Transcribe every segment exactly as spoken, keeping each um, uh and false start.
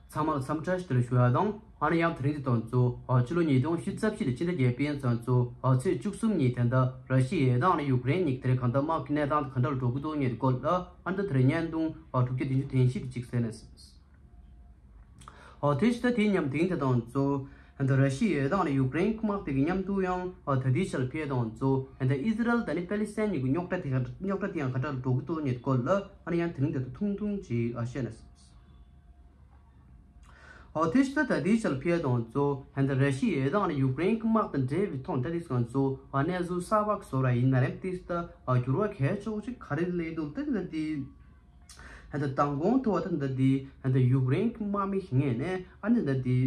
ཚང་མ་ལ་འཚམས་འདྲི་ཞུ་དེ་ལ་ཞུ་ཡ་དང་། ཨ་ནི་ཡང་དེ་རིང་འདི་དང་གཙོ་ཨ་སྤྱི་ལོ་ཉིས་སྟོང་ཉི་ཤུ་རྩ་བཞི་ལ་ཕྱི་ཟླ་བརྒྱད་པའི་ཚང་གཙོ་ཨ་ཚེས་བཅུ་གསུམ་ཉིན་དེ་འདྲ་ར་ཤི་ཡའི་དང་ཨ་ནི་ཡུཀ་རེན་གཉིས་དེ་རིང་གང་ལྟར་དམག་གི་གནས་སྟངས་དེ་ག་འདྲ་ལ་འགྲོ་གི་འདུག་ངེས་དེ་སྐོར་ལ་ཨ་ནི་ད་དེ་རིང་བརྙན་ཐུང་ཨ་དྲུག་བརྒྱ་བདུན་ཅུ་དོན་བཞི་དེ་གཅིག་གསན་ནས། ཨོ་དེ་ཕྱི་ཟླ་དེའི་མཉམ་དེང་དེ་དང་གཙོ་ཨ་འདི་ར་ཤི་ཡའི་དང་ཨ་ནི་ཡུཀ་རེན་དམག་དེ་གི་མཉམ་དུ་ཡང་ཨ་ད་ལྟའི་ཆར་ཕེ་དང་གཙོ་ཨ་འདི་ཨི་ཟི་རལ་དང་ཨ་ནི་པེ་ལི་སི་ཐན་གཉིས་ཀྱི་རྙོག་དྲ་དེ་རྙོག་དྲ་དེ་ཡང་ག་འདྲ་ལ་འགྲོ་གི་འདུག་ངེས་དེ་སྐོར་ལ་ཨ་ནི་ཡང་དེ་རིང་དེ་ད་ཐུང་ཐུང་ཅིག་ཨ་བཤད་ནས། ཨོ་དེ་ཕྱི་ད་ལྟའི་ཆར་ཕེ་དང་གཙོ་ཨ་འདི་ར་ཤི་ཡའི་དང་ཨ་ནི་ཡུཀ་རེན་གྱི་དམག་དང་འབྲེལ་བའི་ཐོག་ད་ལྟའི་སྒང་གཙོ་ཨ་གནས་ཚུལ་གསར་པ་བཟོ་ར་ཡིན་ན་རེད། དེ་ད་ཨ་འགྱུར་བ་གལ་ཆེ་བོ་ཅིག་ག་རེ་སླེབས་འདུག་ད་ད་དེ་ཨ་འདི་མདང་དགོང་ཐོག་ད་ད་དེ་ཨ་འདི་ཡུཀ་རེན་གྱི་དམག་མི་ཞིག་ངོས་ནས་ཨ་ནི་ད་དེ་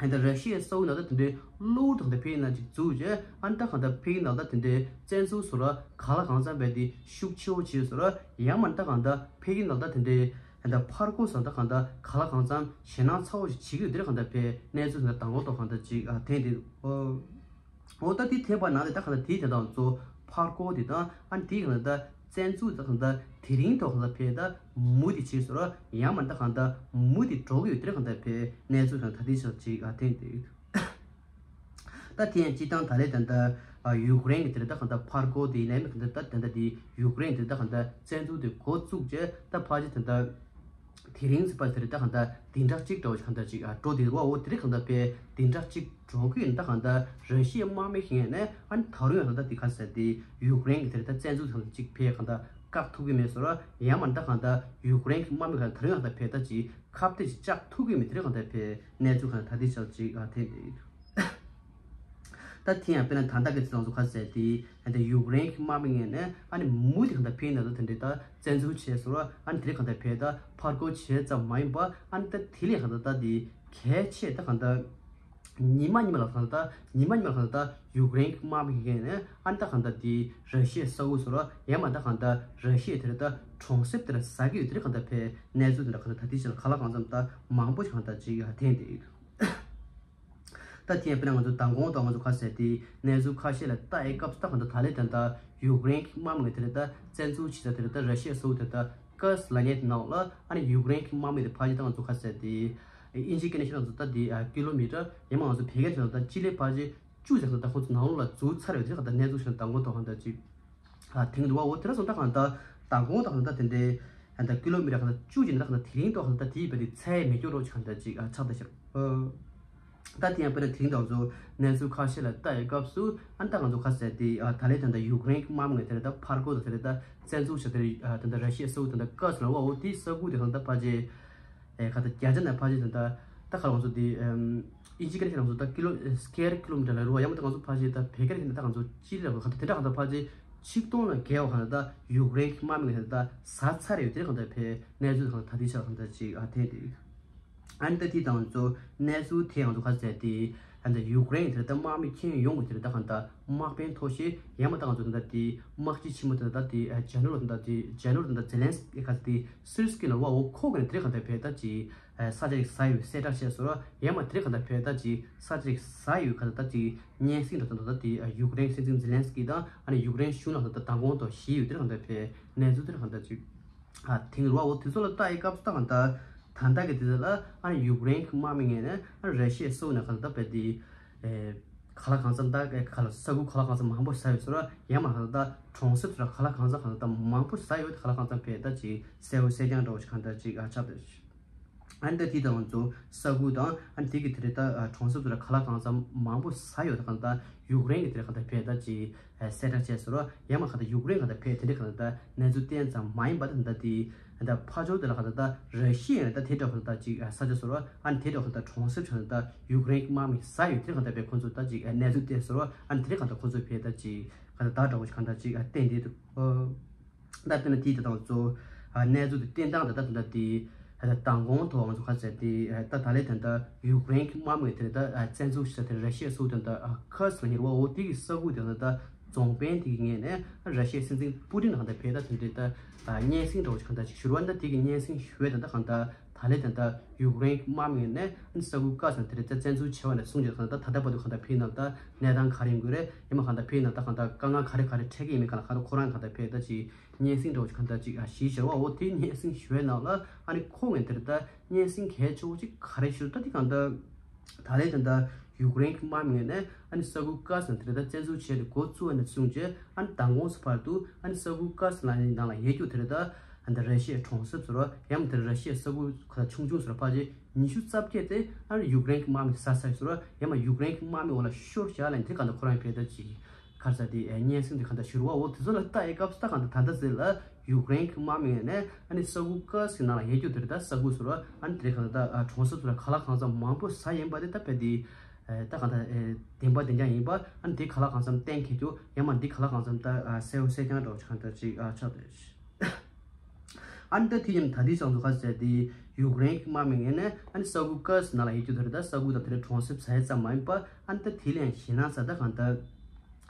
ཨ་འདི་ར་ཤི་ཡའི་ས་འོག་ནང་ད་དེ་འདྲའི་གློག་དང་ད་ཕེ་ནང་ཅིག་འཛུགས་རྗེས་ཨ་ནི་ད་གང་ད་ཕེ་ནང་ད་དེ་འདྲའི་བཙན་འཛུལ་བཟོ་ར་གང་ལ་གང་འཚམ་བས་དེ་ཤུགས་ཆེ་བོ་བྱས་བཟོ་ར་ཡང་མ་ད་གང་ད་ཕེ་ནང་ད་དེ་འདྲའི། ད་ཕར་རྒོལ་ཟེར་ད་གང་ལྟར་གང་ལ་གང་འཚམ་ཞེད་སྣང་ཚ་བོ་ཞིག་བྱེད་ཀྱི་ཡོད་དེ་གང་ལྟར་ཕེ་གནས་ཚུལ་ད་དང་པོ་ཐོག་གང་ལྟར་ཅིག་ཨ་ཐེངས་དེ་ཨོ་ད་དེ་ཐེངས་པ་ནང་ལ་ད་གང་ལྟར་དེའི་དེ་དང་གཙོ་ཕར་རྒོལ་དེ་དང་ཨ་ནི་དེའི་གང་ལྟར་བཙན་འཛུལ་ད་གང་ལྟར་དེ་རིང་ཐོག་གང་ལྟར་ཕེ་ད་མུ་དེ་བྱེད་སོར་ཡང་མ་ད་གང་ལྟར་མུ་དེ་འགྲོ་གི་ཡོད་དེ་གང་ལྟར་ཕེ་གནས་ཚུལ་ད་ད་དེ་ཞིག་ཅིག་ཨ་ཐེངས་དེ། ད་དེ་ཡང་སྤྱི་བཏང་ད་ལས་ད་ལྟ་ཡུཀ་རེན་གྱི་དེ་རེད་ད་གང་ལྟར་ཕར་རྒོལ་དེ་ཡིན་ནའི་མི་གང་ལྟར་ད་ད་ལྟ་དེ་ཡུཀ་རེན་དེ་རེད་ད་གང་ལྟར་བཙན་འཛུལ་དེ་འགོ་བཙུགས་རྗེས་ད་ཕལ་ཆེར་ད་ལྟ་དེ་རིང་ཚེས་པ་དེ་རེད་ད་གང་ལྟར་བདུན་ཕྲག་གཅིག་འདྲ་བོ་ཞིག་གང་ལྟར་ཅིག་འགྲོ་དེ་རེད་བ། འོ་དེ་རིང་གང་ལྟར་ཕེ་བདུན་ཕྲག་གཅིག་འགྲོ་གི་ཡིན་ད་གང་ལྟར་ར་ཤི་ཡའི་དམག་མི་ཞིག་ཡིན་ནའི་ཨ་ནི་ད་རུང་ཡང་ད་ལྟ་དེ་ག་ཟེར་དེ་ཡུཀ་རེན་གྱི་དེ་རེད་ད་བཙན་འཛུལ་དང་ཅིག་ཕེ་གང་ལྟར་བཀག་ཐུབ་ཀྱི་མེད་སོར་ཡང་མ་ད་གང་ལྟར་ཡུཀ་རེན་གྱི་དམག་མི་གང་ལྟར་ད་རུང་ཡང་ད་ཕེ་ད་ཅིག་ཁ་གཏད་ཅིག་བཅག་ཐུབ་ཀྱི་མེད་དེ་རེད་གང་ལྟར་ཕེ་གནས་ཚུལ་གང་ལྟར་ད་དེ་ཞིག་ཅིག་ཨ་ཐེངས་དེ། ད་དེ་ཡང་དཔེར་ན་ད་ལྟ་གི་ཚེ་ལོངས་སུ་ཁ་ཟེར་དེ་ཨ་ནི་ཡུཀ་རེན་གྱི་དམག་མི་ངོས་ནས་ཨ་ནི་མུ་དེ་གང་ལྟར་ཕེ་ནང་དུ་དེ་འདྲའི་ད་བཙན་འཛུལ་བྱས་སོང་ར་ཨ་ནི་དེ་རིང་གང་ལྟར་ཕེ་ད་ཕར་རྒོལ་བྱས་ཙམ་མ་ཡིན་པ་ཨ་ནི་ད་དེ་ལས་གང་ལྟར་ད་དེ་གལ་ཆེ་ད་གང་ལྟར་ཉི་མ་ཉི་མ་ལ་གང་ལྟར་ཉི་མ་ཉི་མ་ལ་གང་ལྟར་ཡུཀ་རེན་གྱི་དམག་མི་ངོས་ནས་ཨ་ནི་ད་གང་ལྟར་དེ་ར་ཤི་ཡའི་ས་ཁུལ་སོང་ར་ཡང་མ་ད་གང་ལྟར་ར་ཤི་ཡའི་དེ་རིང་ད་གྲོང་གསེབ་དེ་ལ་ཟ་གི་ཡོད་དེ་རིང་གང་ལྟར་ཕེ་གནས་ཚུལ་དེ་འདྲ་གང་ལྟར་ད་དེ་ཕྱིར་ག་ལ་གང་འཚམ་ད་མང་པོ་ཞིག་གང་ལྟར་ཅིག་ཡ་ཐེངས་དེ། ད་དེ་ཡང་དཔེར་ན་ང་ཚོ་མདང་དགོང་དང་ང་ཚོ་ཁ་ཟེར་དེ་གནས་ཚུལ་ཁ་ཤས་ལ་ལྟ་ཡི་སྐབས་སུ་ད་གང་ལྟར་ད་ལས་ད་ལྟ་ཡུཀ་རེན་གྱི་དམག་མི་དེ་ལ་ད་བཙན་འཛུལ་བྱེད་ས་དེ་ལ་ད་ར་ཤི་ཡ་སོགས་དེ་ད་ཀར་སི་ལབ་མཁན་དེ་ནང་ལ་ཨ་ནི་ཡུཀ་རེན་གྱི་དམག་མི་དེ་ཕལ་ཆེར་ད་ང་ཚོ་ཁ་ཟེར་དེ་དབྱིན་ཇིའི་སྐད་ནས་བཤད་ན་ང་ཚོ་ད་དེ་ཀི་ལོ་མི་ཊར་ཡང་མ་ང་ཚོ་བོད་སྐད་བཤད་ན་ད་སྤྱི་ལེ་ཕལ་ཆེར་བཅུ་ཙམ་ད་ཁོང་ཚོ་ནང་ལོགས་ལ་འཛུལ་ཚར་ཡོད་དེ་གང་ལྟར་གནས་ཚུལ་ཞིག་མདང་དགོང་ཐོག་གང་ལྟར་ཅིག་ཨ་དེང་དུ་བ་འོ་དེ་ར་སོང་ད་གང་ལྟར་མདང་དགོང་ཐོག་གང་ལྟར་དེ་འདྲའི་ཨ་ད་ཀི་ལོ་མི་ཊར་གང་ལྟར་བཅུ་ཅིག་ད་གང་ལྟར་དེ་རིང་ཐོག་གང་ལྟར་དེའི་བར་དེ་ཚད་མེད་སྐྱོ་རོགས་ཅིག་གང་ལྟར་ཅིག་ཨ་ཆགས་ད་ཤར། ཨ་ད་དེ་ཡང་དཔེར་ན་དེ་རིང་ད་ང་ཚོ་གནས་ཚུལ་ཁ་ཤས་ལ་ལྟ་ཡི་སྐབས་སུ་ཨ་ད་ང་ཚོ་ཁ་ཟེར་དེ་ཨ་ད་ལས་ད་ལྟ་ཡུཀ་རེན་གྱི་དམག་མི་དེ་ལ་ད་ཕར་རྒོལ་དང་དེ་ལ་ད་བཙན་འཛུལ་བྱ་དེ་ལ་ཨ་ད་ལྟ་ར་ཤི་ཡའི་ས་ཁུལ་ད་ལྟ་ཀར་སི་ལ་བ་འོ་དེའི་ས་ཁུལ་དེ་གང་ལྟར་ཕལ་ཆེར་ཨེ་ག་ད་བརྒྱ་ཆ་ནས་ཕལ་ཆེར་ད་ལྟ་ད་ག་ལ་ང་ཚོ་དེ་ཨམ་དབྱིན་ཇི་སྐད་ནས་ང་ཚོ་ད་ཀི་ལོ་སི་ཀེར་ཀི་ལོ་མི་ཊར་ལ་རུ་བ་ཡང་མ་ད་ང་ཚོ་ཕལ་ཆེར་ད་བོད་སྐད་ནས་ད་ང་ཚོ་སྤྱི་ལ་ག་ད་དེ་འདྲ་གང་ལྟར་ཕལ་ཆེར་ཆིག་སྟོང་ལ་བརྒལ་བ་གང་ལྟར་ད་ཡུཀ་རེན་གྱི་དམག་མི་གང་ལྟར་ཟ་ཚར་ཡོད་དེ་གང་ལྟར་ཕེ་གནས་ཚུལ་གང་ལྟར་ད་དེ་ཆ་གང་ལྟར་ཅིག་ཨ་ཐེངས་དེ། ཨ་ནི་ད་དེ་དང་ཚོ་གནས་ཚུལ་དེ་ཡང་ཚོ་ག་ཟེར་དེ་ཨ་ནི་ད་ཡུཀ་རེན་དེ་ད་དམག་མི་ཁྱོན་ཡོངས་ཀྱི་དེ་ད་གང་ལྟར་དམག་དཔོན་མཐོ་ཤོས་ཡང་མ་ད་ང་ཚོ་ད་དེ་དམག་སྤྱི་ཆེན་མོ་དེ་ད་དེ་ཇེ་ནེ་རལ་ད་དེ་ཇེ་ནེ་རལ་ད་ཛེ་ལན་སི་ཀི་ག་ཟེར་དེ་སིར་སི་ཀི་ལ་བ་འོ་ཁོ་གི་ནས་དེ་གང་ལྟར་ཕེ་ད་ཅིག་ཨ་ས་ཆ་ཞིག་ཟ་ཡོད་གསལ་བསྒྲགས་བྱས་སོང་ར། ཡང་མ་དེ་རིང་གང་ལྟར་ཕེ་ད་ཅིག་ས་ཆ་ཞིག་ཟ་ཡོད་གང་ལྟར་ད་ཅིག་སྙན་སེང་འདྲ་ད་ད་དེ་ཡུཀ་རེན་སྲིད་འཛིན་ཛེ་ལན་སི་ཀི་དང་ཨ་ནི་ཡུཀ་རེན་གཞུང་ལ་ད་ད་མདང་དགོང་ཐོག་བཞེས་ཡོད་དེ་རིང་གང་ལྟར་ཕེ་གནས་ཚུལ་དེ་རིང་གང་ལྟར་ཅིག་ཨ་དེང་རུ་བ་འོ་དེ་ཚོ་ལ་ལྟ་ཡི་སྐབས་སུ་ད་གང་ལྟར་ད་ལྟ་གི་དེ་ཚོ་ལ་ཨ་ནི་ཡུཀ་རེན་གྱི་དམག་མི་ངོས་ནས་ཨ་ནི་ར་ཤི་ཡའི་སྲོག་ནས་གང་ལྟར་ད་ཕེ་དེ་ག་ལ་གང་འཚམ་ད་ག་ལ་ས་ཁུལ་ག་ལ་གང་འཚམ་མང་པོ་ཟ་ཡོད་སོང་ར། ཡང་མ་གང་ལྟར་གྲོང་གསེབ་ཚོ་ལ་ག་ལ་གང་འཚམ་གང་ལྟར་མང་པོ་ཟ་ཡོད་དེ་ག་ལ་གང་འཚམ་ཕེ་ད་ཅིག་གསལ་བོ་གསལ་རྐྱང་འདྲ་བོ་ཞིག་གང་ལྟར་ཅིག་ཨ་ཆགས་ད། ཨ་ནི་ད་དེ་དང་ཚོ་ས་ཁུལ་དང་ཨ་ནི་དེ་གི་དེ་རེད་ད་གྲོང་གསེབ་ཚོ་ལ་ག་ལ་གང་འཚམ་མང་པོ་ཟ་ཡོད་ད་གང་ལྟར་ཡུཀ་རེན་གི་དེ་རེད་གང་ལྟར་ཕེ་ད་ཅིག་གསལ་བསྒྲགས་བྱས་སོང་ར། ཡང་མ་གང་ལྟར་ཡུཀ་རེན་གང་ལྟར་ཕེ་དེ་འདྲས་གང་ལྟར་གནས་ཚུལ་བསྟན་ཙམ་མ་ཡིན་པ་ད་ད་དེ་ད་ཕ་ཇོ་དེ་ལ་གང་ལྟར་ད་ར་ཤི་ཡ་ད་དེ་འདྲ་གང་ལྟར་ཅིག་ས་ཆ་སོང་ར། ཨ་ནི་དེ་འདྲ་གང་ལྟར་གྲོང་གསེབ་གང་ལྟར་ཡུཀ་རེན་གི་དམག་མི་ཟ་ཡོད་དེ་གང་ལྟར་ཕེ་ཁོང་ཚོ་ད་ཅིག་གནས་ཚུལ་བསྟན་སོང་ར། ཨ་ནི་དེ་འདྲས་གང་ལྟར་ཁོང་ཚོ་ཕེ་ད་ཅིག་གང་ལྟར་ད་འདྲ་བོ་ཞིག་གང་ལྟར་ཅིག་བསྟན་བསྡད་འདུག་ད་དཔེར་ན་དེའི་དེ་དང་གཙོ་བོ་གནས་ཚུལ་དེ་བསྟན་སྟངས་དེ་ད་དེ་འདྲ་དེ་ད་མདང་དགོང་ཐོག་ང་ཚོ་ག་ཟེར་དེ་ད་ད་ལས་དེ་འདྲ་ཡུཀ་རེན་གྱི་དམག་མི་དེ་ད་བཙན་འཛུལ་བྱས་དེ་ར་ཤི་ཡ་སུ་དེ་འདྲ་ཁ་སང་ཉེར་བ་འོ་དེ་གི་ས་ཁུལ་དེ་ད་རྫོང་དཔོན་དེ་གི་ངོས་ནས་ར་ཤི་ཡའི་སྲིད་འཛིན་པུ་ཏིན་ལ་ད་ཕེ་ད་དེ་འདྲའི་ད་སྙན་སེང་འདྲ་བོ་ཞིག་གང་ལྟར་ཞིག་ཞུ་བ་ད་དེ་གི་སྙན་སེང་ཞུ་བའི་ད་ད་གང་ལྟར་ ད་ལན་ད་ལྟ་ཡུཀ་རེན་གྱི་དམག་མི་ནས་ཨ་ནི་ས་ཁུལ་ཀཱ་སི་ནང་དེ་རེད་ད་བཙན་འཛུལ་བྱས་པ་ནས་བཟུང་བྱས་ད་ལྟ་ད་ལྟ་བར་དུ་གང་ལྟར་ཕའི་ནང་ད་གནས་སྟངས་ག་རེ་ཡིན་དགོས་རེད། ཡང་མ་གང་ལྟར་ཕའི་ནང་ད་གང་ལྟར་དཀའ་ངལ་ག་རེ་ག་རེ་འཕྲད་ཀྱི་ཡིན་མིན་གང་ལ་གང་ལྟར་ཁོ་རང་གང་ལྟར་ཕའི་ད་ཅིག་སྙན་སེང་འདྲ་བོ་ཅིག་གང་ལྟར་ཅིག་ཞུས་བྱས་པ། འོ་དེ་སྙན་སེང་ཞུ་བའི་ནང་ལ་ཨ་ནི་ཁོང་ངས་དེ་རེད་ད་སྙན་སེང་གལ་ཆེ་བོ་ཅིག་ག་རེ་ཞུ་ད་དེ་གང་ལྟར་ད་ལན་ད་ལྟ་ཡུཀ་རེན་གྱི་དམག་མི་ནས་ཨ་ནི་ས་ཁུལ་ཀཱ་སི་ནང་དེ་རེད་ད་བཙན་འཛུལ་བྱས་ཏེ་འགོ་བཙུགས་པ་ནས་བཟུང་བྱས་ཨ་ནི་མདང་དགོང་ཚོ་བར་དུ་ཨ་ནི་ས་ཁུལ་ཀཱ་སི་ནང་ནང་ལ་ཡོད་རྒྱུ་དེ་རེད་ད། ཨ་ནི་ད་ར་ཤི་ཡའི་གྲོང་གསེབ་ཚོ་ར་ཡང་མ་དེ་ར་ཤི་ཡའི་ས་ཁུལ་ཁ་ཆུང་ཆུང་ཚོ་ར་ཕལ་ཆེར་ཉི་ཤུ་རྩ་བརྒྱད་དེ་ཨ་ནི་ཡུཀ་རེན་གྱི་དམག་མི་ཟ་ས་ཚོ་ར་ཡང་མ་ཡུཀ་རེན་གྱི་དམག་མི་འོག་ལ་ཤོར་བཞག་ལ་དེ་ག་འདྲ་ཁོ་རང་ཕེ་ད་ཅིག་ག་རེ་ཟེར་དེ་སྙན་སེང་དེ་ག་འདྲ་ཞུ་རུ་བ། འོ་དེ་ཚོ་ལ་ལྟ་ཡི་སྐབས་སུ་ད་ག་འདྲ་ད་ལྟ་ཟེར་ལ་ཡུཀ་རེན་གྱི་དམག་མི་ནས་ཨ་ནི་ས་ཁུལ་ཀཱ་སི་ནང་ལ་ཡོད་རྒྱུ་དེ་རེད་ད་ས་ཁུལ་ཚོ་ར་ཨ་ནི་དེ་རེད་ག་འདྲ་ད་གྲོང་གསེབ་ཚོ་ར་ག་ལ་གང་འཚམ་མང་པོ་ཟ་ཡིན་པ་དེ་ད་ཕེ་དེ་ད་ག་འདྲ་བདེན་པ་བདེན་རྐྱང་ཡིན་པ་ཨ་ནི་དེ་ག་ལ་གང་འཚམ་གཏན་འཁེལ་རྒྱུ་ཡང་མ་འདི་ག་ལ་གང་འཚམ་ད་གསལ་བོ་གསལ་རྐྱང་འདྲ་བོ་ཅིག་ག་འདྲ་ཅིག་ཆགས་བསྡད། ཨ་ནི་ད་དེ་ཡིན་ད་དེ་ཚང་དུ་ཁ་ཟེར་དེ་ཡུཀ་རེན་གྱི་དམག་མི་ངོས་ནས་ཨ་ནི་ས་ཁུལ་ཀཱ་སི་ནང་ལ་ཡོད་རྒྱུ་དེ་རེད་ད་ས་ཁུལ་དང་དེ་རེད་གྲོང་གསེབ་ཟ་ཡ་ཙམ་མ་ཡིན་པ་ཨ་ནི་ད་དེ་ལས་ཞེད་སྣང་ཟ་ད་གང་ལྟར་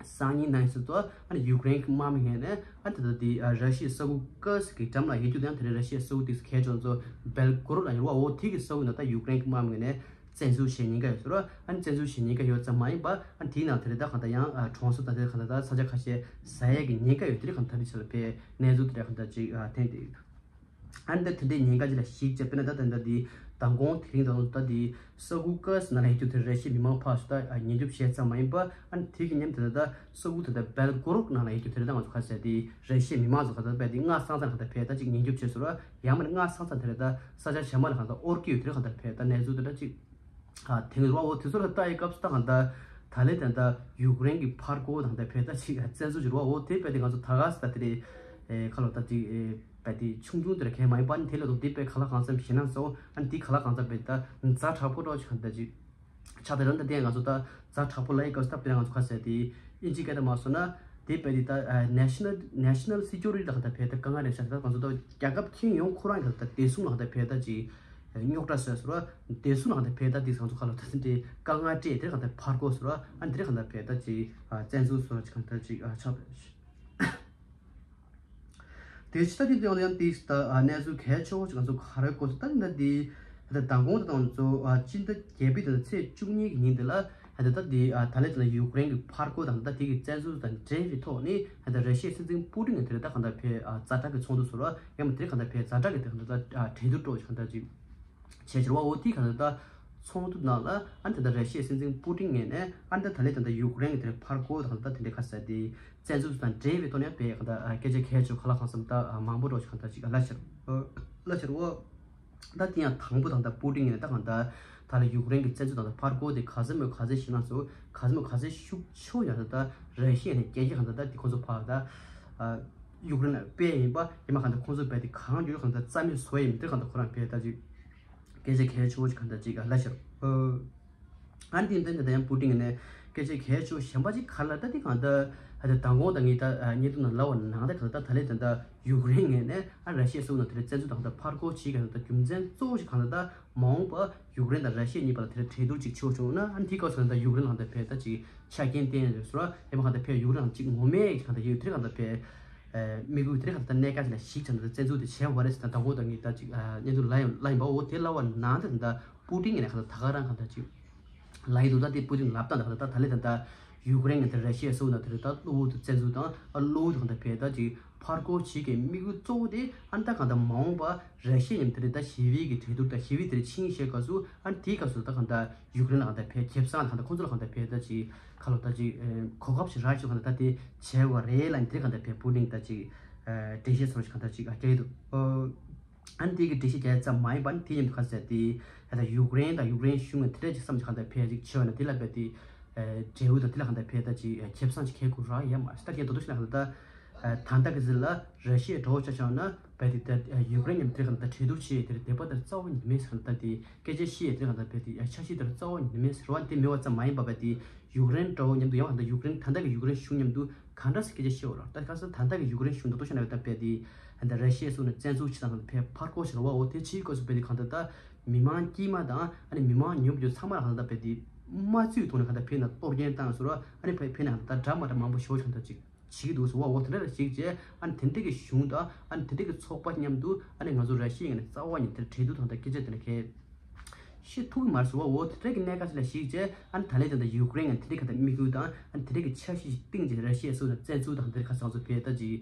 སང་ཉིན་ནང་ཚུད་དུ་ཨ་ནི་ཡུཀ་རེན་གྱི་དམག་མི་ངོས་ནས་ཨ་ནི་ད་ད་དེ་ར་ཤི་ཡའི་ས་ཁུལ་ཀཱ་སི་གི་འགྲམ་ལ་ཡོད་རྒྱུ་དང་དེ་རེད་ར་ཤི་ཡའི་ས་ཁུལ་དེ་གལ་ཆེན་ཚོ་སྦེལ་གོ་རོད་ལ་ཡོད་རེད་བ། འོ་དེ་གི་ས་ཁུལ་ནང་ད་ཡུཀ་རེན་གྱི་དམག་མི་ངོས་ནས་བཙན་འཛུལ་བྱེད་ཉེན་ཁ་ཡོད་ཟེར་རོ། ཨ་ནི་བཙན་འཛུལ་བྱེད་ཉེན་ཁ་ཡོད་ཙམ་མ་ཡིན་པ་ཨ་ནི་དེའི་ནང་དེ་རེད་ད་གང་ལྟར་ཡང་ཨ་གྲོང་གསེབ་དང་དེ་རེད་གང་ལྟར་ད་ས་ཆ་ཁ་ཤས་ཟ་ཡས་ཀྱི་ཉེན་ཁ་ཡོད་དེ་རེད་གང་ལྟར་དེ་ཆ་ལ་ཕེ་གནས་ཚུལ་དེ་རེད་གང་ལྟར་ཅིག་ཨ་ཐོན་ཏེ་ཡོད། ཨ་ནི་ད་དེ་འདྲའི་ཉེན་ཁ་ཅིག་ལ་གཞིགས་བྱས་པས་ན་ད་དེ་འདྲ་དེ་མདང་དགོང་དེ་རིང་དང་ད་དེ་ས་ཁུལ་ཀཱ་སི་ནང་ལ་ཡོད་རྒྱུ་དེ་རེད་ཤི་མི་མང་ཕར་ཚུར་ད་ཉེན་སྐྱོབ་བྱས་ཙམ་མ་ཡིན་པ་ཨ་ནི་དེ་གི་མཉམ་དེ་ད་ད་ས་ཁུལ་དེ་ད་སྦེལ་གོ་རོད་ནང་ལ་ཡོད་རྒྱུ་དེ་རེད་ད་ང་ཚོ་ཁ་ཟེར་དེ་རེད་ཤི་མི་མང་ཚོ་ཁ་ད་ད་དེ་སྔ་སང་ཙང་ཁ་ད་ཕེ་ད་ཅིག་ཉེན་སྐྱོབ་བྱས་སོང་ར། ཡང་མིན་སྔ་ས་ཚ་དེ་རེད་ད་ས་ཆ་གཞན་མ་ལ་གང་ལྟར་ཨོར་ཀི་ཡོད་དེ་རེད་གང་ལྟར་ཕེ་ད་གནས་ཚུལ་དེ་འདྲ་ཅིག་ཨ་དེང་རུ་བ་འོ་དེ་ཚོ་ལ་ལྟ་ཡི་སྐབས་སུ་ད་གང་ལྟར་ད་ལན་དེ་ད་ཡུཀ་རེན་གྱི་ཕར་རྒོལ་དང་ད་ཕེ་ད་ཅིག་བཙན་འཛུལ་གྱི་རུ་བ་འོ་དེ་ཕེ་དེ་ང་ཚོ་ད་ག་ས་ད་དེ་རེད་ཁ་ལོ་ད་ཅིག་ཕེ་དེ་ཆུང་ཆུང་དེ་རེད་གས་མ་ཡིན་པ་ནི་དེ་ལ་དུ་དེ་ཕེ་ག་ལ་གང་འཚམ་ཞེད་སྣང་ཚ་བོ་ཨ་ནི་དེ་ག་ལ་གང་འཚམ་ཕེ་ད་ཛ་དྲག་པོ་འགྲོ་ཅིག་གང་ལྟར་ཅིག་ཆགས་དེ་རང་ད་དེ་ང་ཚོ་ད་ཛ་དྲག་པོ་ལ་ཡི་སྐབས་སུ་ད་དཔེར་ན་ང་ཚོ་ཁ་ཟེར་དེ་ཨིན་ཇི་སྐད་དུ་མ་སོང་ན་དེ་དཔེ་དེ་ད་ནེ་ཤ་ནལ་ནེ་ཤ་ནལ་སི་ཀུ་རི་ཊི་ལ་ད་ཕེ་ད་དཀའ་ངལ་རེད་ཤག་ད་ང་ཚོ་ད་རྒྱལ་ཁབ་ཁྱོན་ཡོངས་ཁོ་རང་གི་ད་བདེ་སྲུང་ལ་ད་ཕེ་ད་ཅིག་རྙོག་དྲ་བཟོས་སོང་ར། བདེ་སྲུང་ལ་ད་ཕེ་ད་དེ་ང་ཚོ་ཁ་ལ་ད་དེ་དཀའ་ངལ་སྤྲད་དེ་ད་ཕར་རྒོལ་སོང་ར། ཨ་འདི་རེད་གང་ད་ཕེ་ད་ཅིག་བཙན་འཛུལ་སོང་ར་ཅིག་གང་ད་ཅིག་ཆགས་པ་རེད། དེ་ཕྱི་ད་དེ་དེ་ཡང་དེ་ད་གནས་ཚུལ་གལ་ཆེ་བོ་ཅིག་ང་ཚོ་ག་རེ་གོ་ཚོད་ད་ད་དེ་ད་མདང་དགོང་ད་ང་ཚོ་སྤྱི་ཟླ་བརྒྱད་པའི་ད་ཚེས་བཅུ་གཉིས་ཀྱི་ཉིན་དེ་ལ་ད་ད་དེ་ད་ལན་ད་ཡུཀ་རེན་གྱི་ཕར་རྒོལ་དང་ད་དེ་གི་བཙན་འཛུལ་དང་འབྲེལ་བའི་ཐོག་ནས་ད་ར་ཤི་ཡའི་སྲིད་འཛིན་པུ་ཏིན་གྱི་དེ་རེད་ད་གང་ལྟར་ཕེ་ཛ་དྲག་གི་ཚོགས་འདུ་ཚོགས་ར། ཡང་མ་དེ་རེད་གང་ལྟར་ཕེ་ཛ་དྲག་གི་དེ་གང་ལྟར་གྲོས་བསྡུར་སྤྲོ་གང་ལྟར་ཅིག་བྱས་ཕྱིར་བ་འོ་དེ་གང་ལྟར་ད་ཚོགས་འདུ་ནང་ལ་ཨ་ནི་ད་ལྟ་ར་ཤི་ཡའི་སྲིད་འཛིན་པུ་ཏིན་ངོས་ནས་ཨ་ནི་ད་ད་ལན་ད་ལྟ་ཡུཀ་རེན་གྱི་དེ་ཕར་རྒོལ་དང་ད་དེ་འདྲའི་ཁ་གསལ་དེ་བཙན་འཛུལ་དང་འབྲེལ་བའི་ཐོག་ནས་བས་གང་ལྟར་སྐད་ཆ་གལ་ཆེ་ག་ལ་གང་འཚམ་ད་མང་པོ་འགྲོ་ཞིག་གང་ལྟར་ཅིག་ལ་ཕྱིར་ལ་ཕྱིར་འོ་ད་དེ་ཡང་དང་པོ་དང་ད་པུ་ཏིན་ངོས་ནས་ད་གང་ལྟར་ད་ལ་ཡུཀ་རེན་གྱི་བཙན་འཛུལ་དང་ད་ཕར་རྒོལ་དེ་ག་ཚོད་མོད་ག་ཚོད་ཞེད་སྣང་ཚོ་ག་ཚོད་མོད་ག་ཚོད་ཤུགས་ཆེ་བོ་ཡང་ད་ད་ར་ཤི་ཡ་ནས་སྐད་ཆ་གང་ལྟར་ད་དེ་ཁོང་ཚོ་ཕར་ད་ཡུཀ་རེན་ལ་སྤེལ་ཡིན་པ་ཡིན་མ་གང་ལྟར་ཁོང་ཚོ་བས་དེ་གང་འགྱུར་གང་ལྟར་རྩ་མེད་བཟོ་ཡ་ཡིན་དེ་གང་ལྟར་ཁོ་རང་བས་ད་ཅིག་སྐད་ཆ་གལ་ཆེ་བོ་ཞིག་གང་ལྟར་ཅིག་ལ་ཕྱིར། ཨ་ནི་དེ་འདི་འདི་ཡང་པུ་ཏིན་ནས་སྐད་ཆ་གལ་ཆེ་བོ་གཞན་པ་ཅིག་ག་རེ་ལབ་ད་དེ་གང་ལྟར་ཨ་ད་མདང་དགོང་ད་ངས་ད་བརྙན་ཐུང་ནང་ལབ་པ་ནང་ད་གང་ལྟར་ད་ལན་ད་ལྟ་ཡུཀ་རེན་ངོས་ནས་ཨ་ར་ཤི་ཡ་སོགས་ནང་དེ་རིང་བཙན་འཛུལ་དང་ད་ཕར་རྒོལ་བྱེད་གང་ལྟར་རྒྱུ་མཚན་གཙོ་བོ་ཞིག་གང་ལྟར་ད་མ་འོངས་པ་ཡུཀ་རེན་དང་ར་ཤི་ཡ་གཉིས་བར་ལ་དེ་འདྲ་གྲོས་བསྡུར་ཅིག་བྱེད་བྱུང་ན་ཨ་ནི་དེའི་སྐབས་སུ་ད་ཡུཀ་རེན་ལ་ད་ཕེ་ད་ཅིག་ཆ་རྐྱེན་བསྟན་ཡོད་སོ་ཡང་མ་གང་ལྟར་ཕེ་ཡུཀ་རེན་ལ་ཅིག་ངོ་མས་ཅིག་གང་ལྟར་ཡོད་དེ་གང་ལྟར་ཕེ་དམིགས་ཡུལ་དེ་གང་ལྟར་གནད་འགག་ཅིག་ལ་གཞིགས་བྱས་ནས་བཙན་འཛུལ་དེ་བྱས་པ་རེད་ཟེར་ད་མདང་དགོང་ད་ངས་ད་ཅིག་བརྙན་ཐུང་ལ་ཡང་ལ་ཡིན་པ་འོ་དེ་ལབ་པ་ནང་ད་ད་པུ་ཏིན་ངོས་ནས་གང་ལྟར་ད་ག་རང་གང་ལྟར་ཅིག་ལ་ཡི་འདུག་ད་དེ་པུ་ཏིན་ལབ་སྟངས་དང་ད་ད་ལན་ད་ལྟ་ཡུཀ་རེན་ངོས་ད་ར་ཤི་ཡ་སོགས་ན་དེ་རེད་ད་གློ་བུར་དུ་བཙན་འཛུལ་དང་ཨ་གློ་བུར་དུ་གང་ལྟར་ཕེ་ད་ཅིག་ཕར་རྒོལ་བྱེད་ཀྱི་དམིགས་ཡུལ་གཙོ་བོ་དེ་ཨ་ནི་ད་གང་ལྟར་མ་འོངས་པ་ར་ཤི་ཡ་ཡིན་དེ་རེད་ད་ཞི་བའི་གི་གྲོས་བསྡུར་དང་ཞི་བའི་དེ་རེད་ཆིངས་བཞག་སྐབས་སུ་ཨ་ནི་དེའི་སྐབས་སུ་ད་གང་ལྟར་ཡུཀ་རེན་ལ་གང་ལྟར་ཕེ་ཁེ་བཟང་ལ་གང་ལྟར་ཁོང་ཚོ་ལ་གང་ལྟར་ཕེ་ད་ཅིག་ཁ་ལོ་ད་ཅིག་གོ་སྐབས་ཤིག་རག་ཅིག་གང་ལྟར་ད་དེ་བྱས་པ་རེད་ལ་ནི་དེ་གང་ལྟར་ཕེ་པུ་ཏིན་ད་ཅིག་འགྲེལ་བཤད་སོགས་ཤིག་གང་ལྟར་ཅིག་རྒྱག་གི་འདུག་ཨ་ནི་དེ་གི་འགྲེལ་བཤད་རྒྱག་ཡ་ཙམ་མ་ཡིན་པ་ནི་དེ་ཡིན་དུས་ག་ཟེར་དེ་ད་ལྟ་ཡུཀ་རེན་དང་ཡུཀ་རེན་གཞུང་ངོས་དེ་འདྲ་ཅིག་བསམ་ཅིག་གང་ལྟར་ཕེ་ཡ་ཅིག་ཆེ་བ་ན་དེ་ལ་བས་དེ་འབྲས་བུ་དང་དེ་ལ་གང་ལྟར་ཕེ་ད་ཅིག་ཁེ་བཟང་ཅིག་ཁེ་དགོས་རག་ཡ་མ་རེད། ད་ཁྱེད་དོ་དོ་ཤི་ན་གང་ལྟར་ད་ད་ལྟ་གི་ཟིལ་ལ་ར་ཤི་ཡའི་གྲོགས་ཆ་ཆ་ན་བས་དེ་ད་ཡུཀ་རེན་མཉམ་དེ་གང་ལྟར་གྲོས་བསྡུར་བྱེད་དེ་དེ་པ་དེར་རྩ་བ་ཉིད་མེད་ཟེར་ད་དེ་སྐད་ཆ་བཤད་དེ་གང་ལྟར་བས་དེ་ཆ་ཤས་དེར་རྩ་བ་ཉིད་མེད་ཟེར་བ་དེ་མེད་པ་ཙམ་མ་ཡིན་པ་བས་དེ་ཡུཀ་རེན་གྲོགས་མཉམ་དུ་ཡང་གང་ལྟར་ཡུཀ་རེན་ད་ལྟ་གི་ཡུཀ་རེན་གཞུང་མཉམ་དུ་གང་འདྲ་སེ་སྐད་ཆ་བཤད་འོ་ར། ད་ཁ་སང་ད་ལྟ་གི་ཡུཀ་རེན་གཞུང་དང་དོ་ཤ་ན་བས་ད་བས་དེ་ད་ར་ཤི་ཡ་སོགས་ནས་བཙན་འཛུལ་བྱེད་སྟངས་ཕར་རྒོལ་བྱེད་ར་བ་འོ་དེ་ཕྱིའི་སྐབས་སུ་བས་དེ་གང་ལྟར་ད་མི་མང་དཀྱུས་མ་དང་ཨ་ནི་མི་མང་ཉུང་ཉུང་ཚང་མ་ལ་གང་ལྟར་བས་དེ་དམར་གསོད་ཐོག་ནས་གང་ལྟར་ཕེ་ན་གཏོར་སྐྱོན་བཏང་ཟེར་ར། ཨ་ནི་ཕེ་ཕེ་ན་གང་ལྟར་འདྲ་མ་འདྲ་མང་པོ་ཞོ་གང་ལྟར་ཅིག་ བྱེད་ཀྱི་འདུག་ཟེར་བ། འོ་དེ་འདྲ་ཞིག་བྱས། ཨ་ནི་དེ་འདྲ་གི་གཞུང་དང་ཨ་ནི་དེ་འདྲ་གི་ཚོགས་པ་མཉམ་དུ་ཨ་ནི་ང་ཚོ་ར་ཤི་ཡའི་ངོས་ནས་རྩ་བ་ཉིད་དེར་འབྲེལ་གཏུག་དང་ད་སྐད་ཆ་དེ་འདྲ་གས་བཤད་ཐུབ་ཀྱི་མ་རེད་ཟེར་བ། འོ་དེ་འདྲ་གི་གནད་འགག་ཅིག་ལ་གཞིགས་བྱས། ཨ་ནི་ད་ལན་ད་ལྟ་ཡུཀ་རེན་ང་དེ་འདྲ་ག་ད་དམིགས་ཡུལ་དང་ཨ་ནི་དེ་འདྲ་གི་འཆར་གཞི་ཞིག་བཏིང་བྱས། ར་ཤི་ཡ་སོགས་ལ་བཙན་འཛུལ་དང་དེ་འདྲ་ག་ཚང་ཚོ་བས་ད་ཅིག་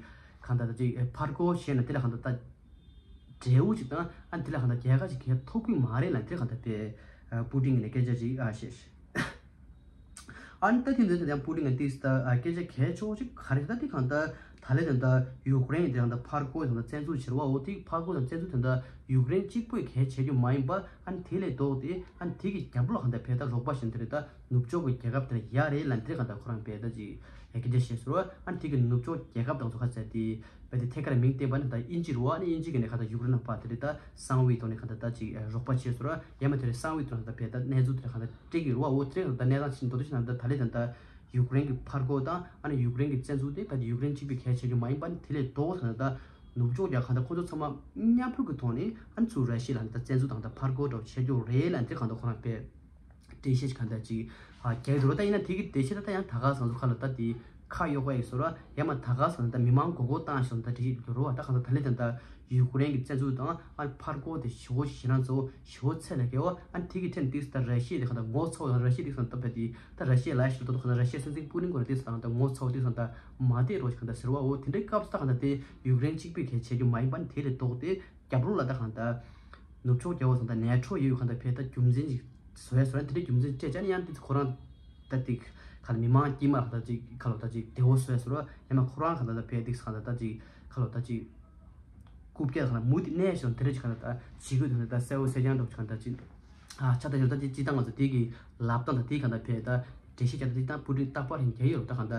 གང་ལྟར་ད་ཅིག་ཕར་རྒོལ་བྱས་ན་དེ་ལ་གང་ལྟར་ད། འབྲས་བུ་ཅིག་དང་ཨ་ནི་དེ་ལ་གང་ལྟར་རྒྱལ་ཁ་ཅིག་གང་ཐོབ་ཀྱི་མ་རེད་ལབ་དེ་གང་ལྟར་པའི་པུ་ཏིན་གྱི་ནས་སྐད་ཆ་ཅིག་ཨ་བཤད། ཨ་ནི་ད་དེ་འདྲ་དེ་ཡང་པུ་ཏིན་གྱི་ཏིས་ད་སྐད་ཆ་གལ་ཆེ་བོ་ཅིག་ག་རེ་ད་དེ་གང་ལྟར་ད་ལས་དེ་འདྲ་ཡུཀ་རེན་དེ་གང་ལྟར་ཕར་རྒོལ་དེ་གང་ལྟར་བཙན་འཛུལ་བྱེད་རེད་བ། འོ་དེ་ཕར་རྒོལ་དང་བཙན་འཛུལ་དེ་འདྲ་ཡུཀ་རེན་གཅིག་པོས་གལ་བྱེད་རྒྱུ་མ་ཡིན་པ། ཨ་ནི་དེ་ལས་ལྡོག་སྟེ་ཨ་ནི་དེ་གི་རྒྱབ་ལོགས་གང་ལྟར་བས་ད་རོགས་པ་བྱེད་དེ་རེད། ད་ནུབ་ཕྱོགས་ཀྱི་རྒྱལ་ཁབ་དེ་ལ་ཡ་རེད་ལབ་དེ་གང་ལྟར་ཁོ་རང་བས་ད་ཅིག་སྐད་ཆ་བཤད་སོང་ར། ཨ་ནི་དེ་གི་ནུབ་ཕྱོགས་རྒྱལ་ཁབ་དང་ཚོ་ཁ་ཟེར་དེ། བས་དེ་ཐད་ཀར་མིང་བཏོན་པ་ནི་ད་དབྱིན་ཇི་རེད་བ། ཨ་ནི་དབྱིན་ཇི་གི་ནས་ཁ་ད་ཡུཀ་རེན་ལ་ཕར་དེ་རེད། ད་གསང་བའི་ཐོག་ནས་ཁ་ད་ད་ཅིག་རོགས་པ་བྱས་སོང་ར། ཡང་མ་དེ་རེད་གསང་བའི་ཐོག་ནས་ད་བས་ད་གནས་ཚུལ་དེ་རེད་ཁ་ད་སྤྲད་ཀྱི་རེད་བ། འོ་དེ་རེད་ད་གནས་སྟངས་ཕྱིན་མདོར་བསྡུས་ཕྱིན་ན་ད་ད་ལས་ད་ད་ཡུཀ་རེན་གྱི་ཕར་རྒོལ་དང་ཨ་ནི་ཡུཀ་རེན་གྱི་བཙན་འཛུལ་དེ་བས་ད་ཡུཀ་རེན་གཅིག་པུས་གལ་ཆེ་རྒྱུ་མ་ཡིན་པ། ཨ་ནི་དེ་ལས་ལྡོག་ད་ད་ནུབ་ཕྱོགས་རྒྱལ་ཁབ་ད་ཁོ་ཚོ་ཚང་མ་མཉམ་རུབ་ཀྱི་ཐོག་ནས་ཨ་ནི་ཚུར་ར་ཤི་ཡ་ལ་ད་བཙན་འཛུལ་དང་ད་ཕར་རྒོལ་འདྲ་བོ་བྱེད་རྒྱུ་རེད་ལབ་དེ་གང་ལྟར་ཁོ་རང་བས་འགྲེལ་བཤད་ཅིག་གང་ལྟར་ཅིག་ཨ་རྒྱག་གི་འདུག་ར། ད་ཡིན་ན་དེ་གི་འགྲེལ་བཤད་ད་ད་ཡང་ད་ག་སང་ཚོ་ཁ་ལ་ད་དེ་ཁ་གཡོག་ག་ཡིན་སོ་ར། ཡང་མ་ད་ག་སང་ད་མི་མང་མགོ་སྐོར་བཏང་ཞིག་ད་འགྲེལ་བཤད་འདུག་རོ་བ། ད་གང་ལྟར་ད་ལས་ད་ད་ཡུཀ་རེན་གྱི་བཙན་འཛུལ་དང་ཨ་ཕར་རྒོལ་དེ་ཞི་བོ་ཞེ་ན་ཚོ་ཞི་བོ་ཚད་ལས་བརྒལ་བ། ཨ་དེ་གི་ཐད་ནས་ཏིག་ད་ར་ཤི་ཡ་དེ་གང་ལྟར་ངོ་ཚ་བོ་དང་ར་ཤི་ཡ་ཏིག་སང་ད་བས་དེ་ད་ར་ཤི་ཡ་ལ་ཞིག་ད་ད་གང་ལྟར་ར་ཤི་ཡ་སྲིད་འཛིན་པུ་ཏིན་ཁོ་ར་ཏིག་སང་ད་ངོ་ཚ་བོ་ཏིག་སང་ད་མ་བསྡད་རོགས་ཞིག་གང་ལྟར་ཟེར་བ། འོ་དེ་འདྲའི་སྐབས་སུ་ད་གང་ལྟར་དེ་ཡུཀ་རེན་གཅིག་པུས་གལ་ཆེ་རྒྱུ་མ་ཡིན་པ། ཨ་དེ་ལས་ལྡོག་སྟེ་རྒྱབ་ལོགས་ལ་ད་གང་ལྟར་ནུབ་ཕྱོགས་རྒྱལ་བ་ཚོ་ད་ནེ་ཊོ་ཡོད་ཡོད་གང་ལྟར་བས་ད་རྒྱུ་མཚན་ཅིག་བཟོས་བཟོས་ན་དེ་འདྲའི་རྒྱུ་མཚན་སྤྲད་བྱས་ནས་ཡང་དེ་ཁོ་རང་ད་ཏིག་ག་ལ་མི་མང་དཀྱིལ་མ་ལ་ད་ཅིག་ག་ལ་ད་ཅིག་བདེ་བོ་བཟོས་སོང་ར། ཡང་ན་ཁོ་རང་ག་ལ་ད་བས་ཏིག་ག་ལ་ད་ཅིག་ག་ལ་ད་ཅིག་རྐུབ་བཀྱག་ག་ལ་མུ་མཐུད་གནས་ཤིང་དེ་འདྲ་ཅིག་ག་ལ་ད་བྱེད་དགོས་དེ་འདྲ་ད་གསལ་བོ་གསལ་རྐྱང་འདྲ་བོ་ཅིག་ག་ལ་ད་ཅིག་ཨ་ཆ་ད་ཡོད་ད་ཅིག་སྤྱིར་བཏང་ང་ཚོ་དེ་གི་ལབ་སྟངས་ད་དེ་ག་ལ་བས་ད་འགྲེལ་བཤད་རྒྱག་ད་སྤྱིར་བཏང་པུ་ཏིན་རྟག་པར་ཡང་རྒྱག་ཡོད་ར། ད་ག་ལ་ད་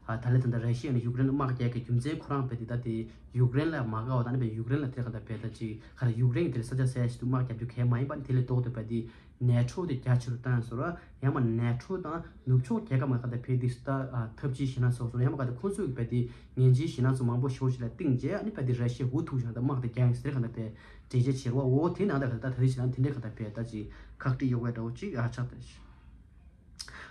ཨ་ད་ལས་ད་ད་ར་ཤི་ཡ་ནས་ཡུཀ་རེན་ལ་དམག་རྒྱག་གི་རྒྱུ་མཚན་ཁོ་རང་བས་དེ་ད་དེ་ཡུཀ་རེན་ལ་མ་དགའ་བ་ད་ནི་བས་ཡུཀ་རེན་ལ་དེ་ག་ལ་ད་བས་ད་ཅིག་ག་ལ་ཡུཀ་རེན་གི་དེ་ལ་ས་ཆ་གསལ་ཞིག་ཏུ་དམག་རྒྱག་རྒྱུ་གལ་མ་ཡིན་པ། ཨ་དེ་ལས་ལྡོག་སྟེ་བས་དེ་ནེ་ཊོ་དེ་རྒྱ་ཆེ་རུ་བཏང་སོང་ར། ཡང་མ་ནེ་ཊོ་དང་ནུབ་ཕྱོགས་རྒྱལ་ཁབ་མ་ག་ད་བས་དེ་ད་ཐབས་ཇུས་ཞེ་ན་སོགས་སོ། ཡང་མ་ག་ད་ཁོ་ཚོས་བས་དེ་ངན་ཇུས་ཞེ་ན་སོགས་མང་པོ་ཞེ་པོ་ཞིག་ལ་བཏིང་རྗེས་ཨ་ནི་བས་དེ་ར་ཤི་ཡ་འུ་ཐུག་ཞིག་ད་དམག་དེ་རྒྱག་ཡིན་ཟེར་ག་ད་བས་འགྲེལ་བཤད་བྱེད་རོགས། འོ་དེ་ནང་ད་ག་ད་ད་རེས་བྱས་ན་དེ་འདྲའི་ག་ད་བས་ད་ཅིག་ཁག་དཀྲི་གཡོག་པའི་འདྲ་བོ་ཅིག་ཨ་ཆགས་ད།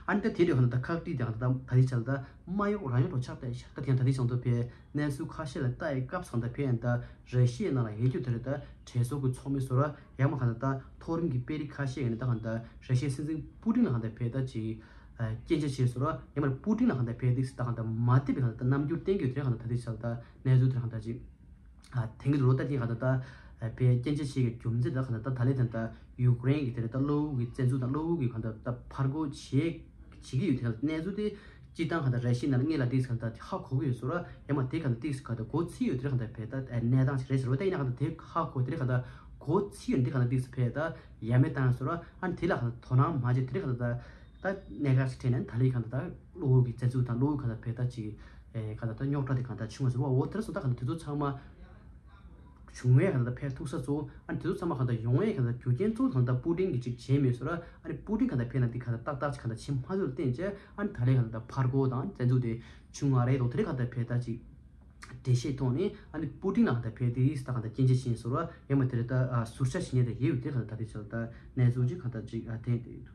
ཨ་ནི་ད་དེ་རེད་ག་ད་ཁག་དཀྲི་དེ་ག་ད་ད་རེས་བྱས་ད་མ་གཡོག་རང་གཡོག་འགྲོ་ཆགས་ད་ཤག་ད་དེ་ད་རེས་བྱས་ད་བས་གནས་ཚུལ་ཁ་ཤས་ལ་ལྟ་ཡི་སྐབས་སུ་ག་ད་བས་ཡང་ད་ར་ཤི་ཡའི་ནང་ལ་ཡོད་རྒྱུ་དེ་རེད། ད་གྲོས་ཚོགས་ཀྱི་ཚོགས་མི་ཚོ་ར། ཡང་མ་ག་ད་ད་མཐོ་རིམ་གྱི་དཔོན་རིགས་ཁ་ཤས་ཡིན་ན་ད་ག་ད་ར་ཤི་ཡའི་སྲིད་འཛིན་པུ་ཏིན་ལ་ག་ད་བས་ད་ཅིག་སྐྱོན་ཆ་བྱས་སོང་ར། ཡང་མ་པུ་ཏིན་ལ་ག་ད་བས་ཏིག་ད་ག་ད་མ་བསྡད་པའི་ག་ད་རྣམ་འགྱུར་བསྟན་གྱི་ཡོད་དེ་ག་ད་ད་དེ་ཆ་ལ་ད་གནས་ཚུལ་དེ་ག་ད་ཅིག་ཨ་དེང་གི་ལོ་ད་དེ་ག་ད་ད་བས་སྐྱོན་ཆ་བྱེད་ཀྱི་རྒྱུ་མཚན་ད་ག་ད་ད་ད་ལས་ད་ད་ཡུཀ་རེན་གྱི་དེ་ད་གློ་བོ་གི་བཙན་འཛུལ་དང་གློ་བོ་གི་ག་ད་ད་ཕར་རྒོལ་བྱེད་བྱེད་ཀྱི་ཡོད་དེ་ག་ད་གནས་ཚུལ་དེ་སྤྱིར་བཏང་ག་ད་ར་ཤི་ཡའི་ནང་ལ་ངེད་ལ་དེ་ག་ད་དེ་ཧ་གོ་གི་ཡོད་སོང་ར། ཡང་མ་དེ་ག་ད་དེ་ག་ད་གོ་ཚིག་ཡོད་དེ་ག་ད་བས་ད་གནས་སྟངས་ཤིག་རེད་ཟེར་བ། ད་ཡིན་ན་ག་ད་དེ་ཧ་གོ་དེ་ག་ད་གོ་ཚིག་ཡོད་དེ་ག་ད་དེ་བས་ད་ཡ་མེད་བཏང་སོང་ར། ཨ་ནི་དེ་ལ་ག་ད་དོ་སྣང་མ་བྱེད་དེ་ག་ད་ད་གནད་འགག་ཅིག་འཕྲད་ནས་ད་ལས་གང་ལྟར་ད་གློ་བོ་གི་བཙན་འཛུལ་དང་གློ་བོ་གང་ལྟར་བས་ད་ཅིག་ཨེ་གང་ལྟར་ད་རྙོག་དྲ་དེ་གང་ལྟར་བྱུང་བ་ཟེར་བ། འོ་དེར་སོང་ད་གང་ལྟར་དེ་ཚོ་ཚང་མ་བྱུང་བས་གང་ལྟར་ད་ཕེབས་ཐུབ་ས་གཙོ་བོ། ཨ་ནི་དེ་ཚོ་ཚང་མ་གང་ལྟར་ཡོང་བས་གང་ལྟར་རྒྱུ་རྐྱེན་གཙོ་བོ་གང་ལྟར་པུ་ཏིན་གྱིས་ཅིག་བྱས་མེད་ཟེར་བ། ཨ་ནི་པུ་ཏིན་གང་ལྟར་ཕེབས་ན་དེ་གང་ལྟར་ཏག་ཏག་ཅིག་གང་ལྟར་བྱེད་མ་ཐུབ་ལ་བརྟེན་བྱས། ཨ་ནི་ད་ལས་གང་ལྟར་ཕར་རྒོལ་དང་བཙན་འཛུལ་དེ་བྱུང་བ་རེད་དོ། དེ་རེད་གང་ལྟར་བས་ད་ཅིག་འགྲེལ་བཤད་ཐོག་ནས་ཨ་ནི་པུ་ཏིན་ལ་གང་ལྟར་བས་དེ་ཡིས་ད་གང་ལྟར་སྐྱོན་ཆ་བྱས་ཟེར་བ། ཡང་མ་དེ་རེད་ད་ཟུར་ཆ་བྱེད་ཉེན་དེ་ཡོད་དེ་གང་ལྟར་ད་དེ་ཆ་ལ་ད་གནས་ཚུལ་ཅིག་གང་ལྟར་ཅིག་ཨ་ཐེན་དེ་ཡོད།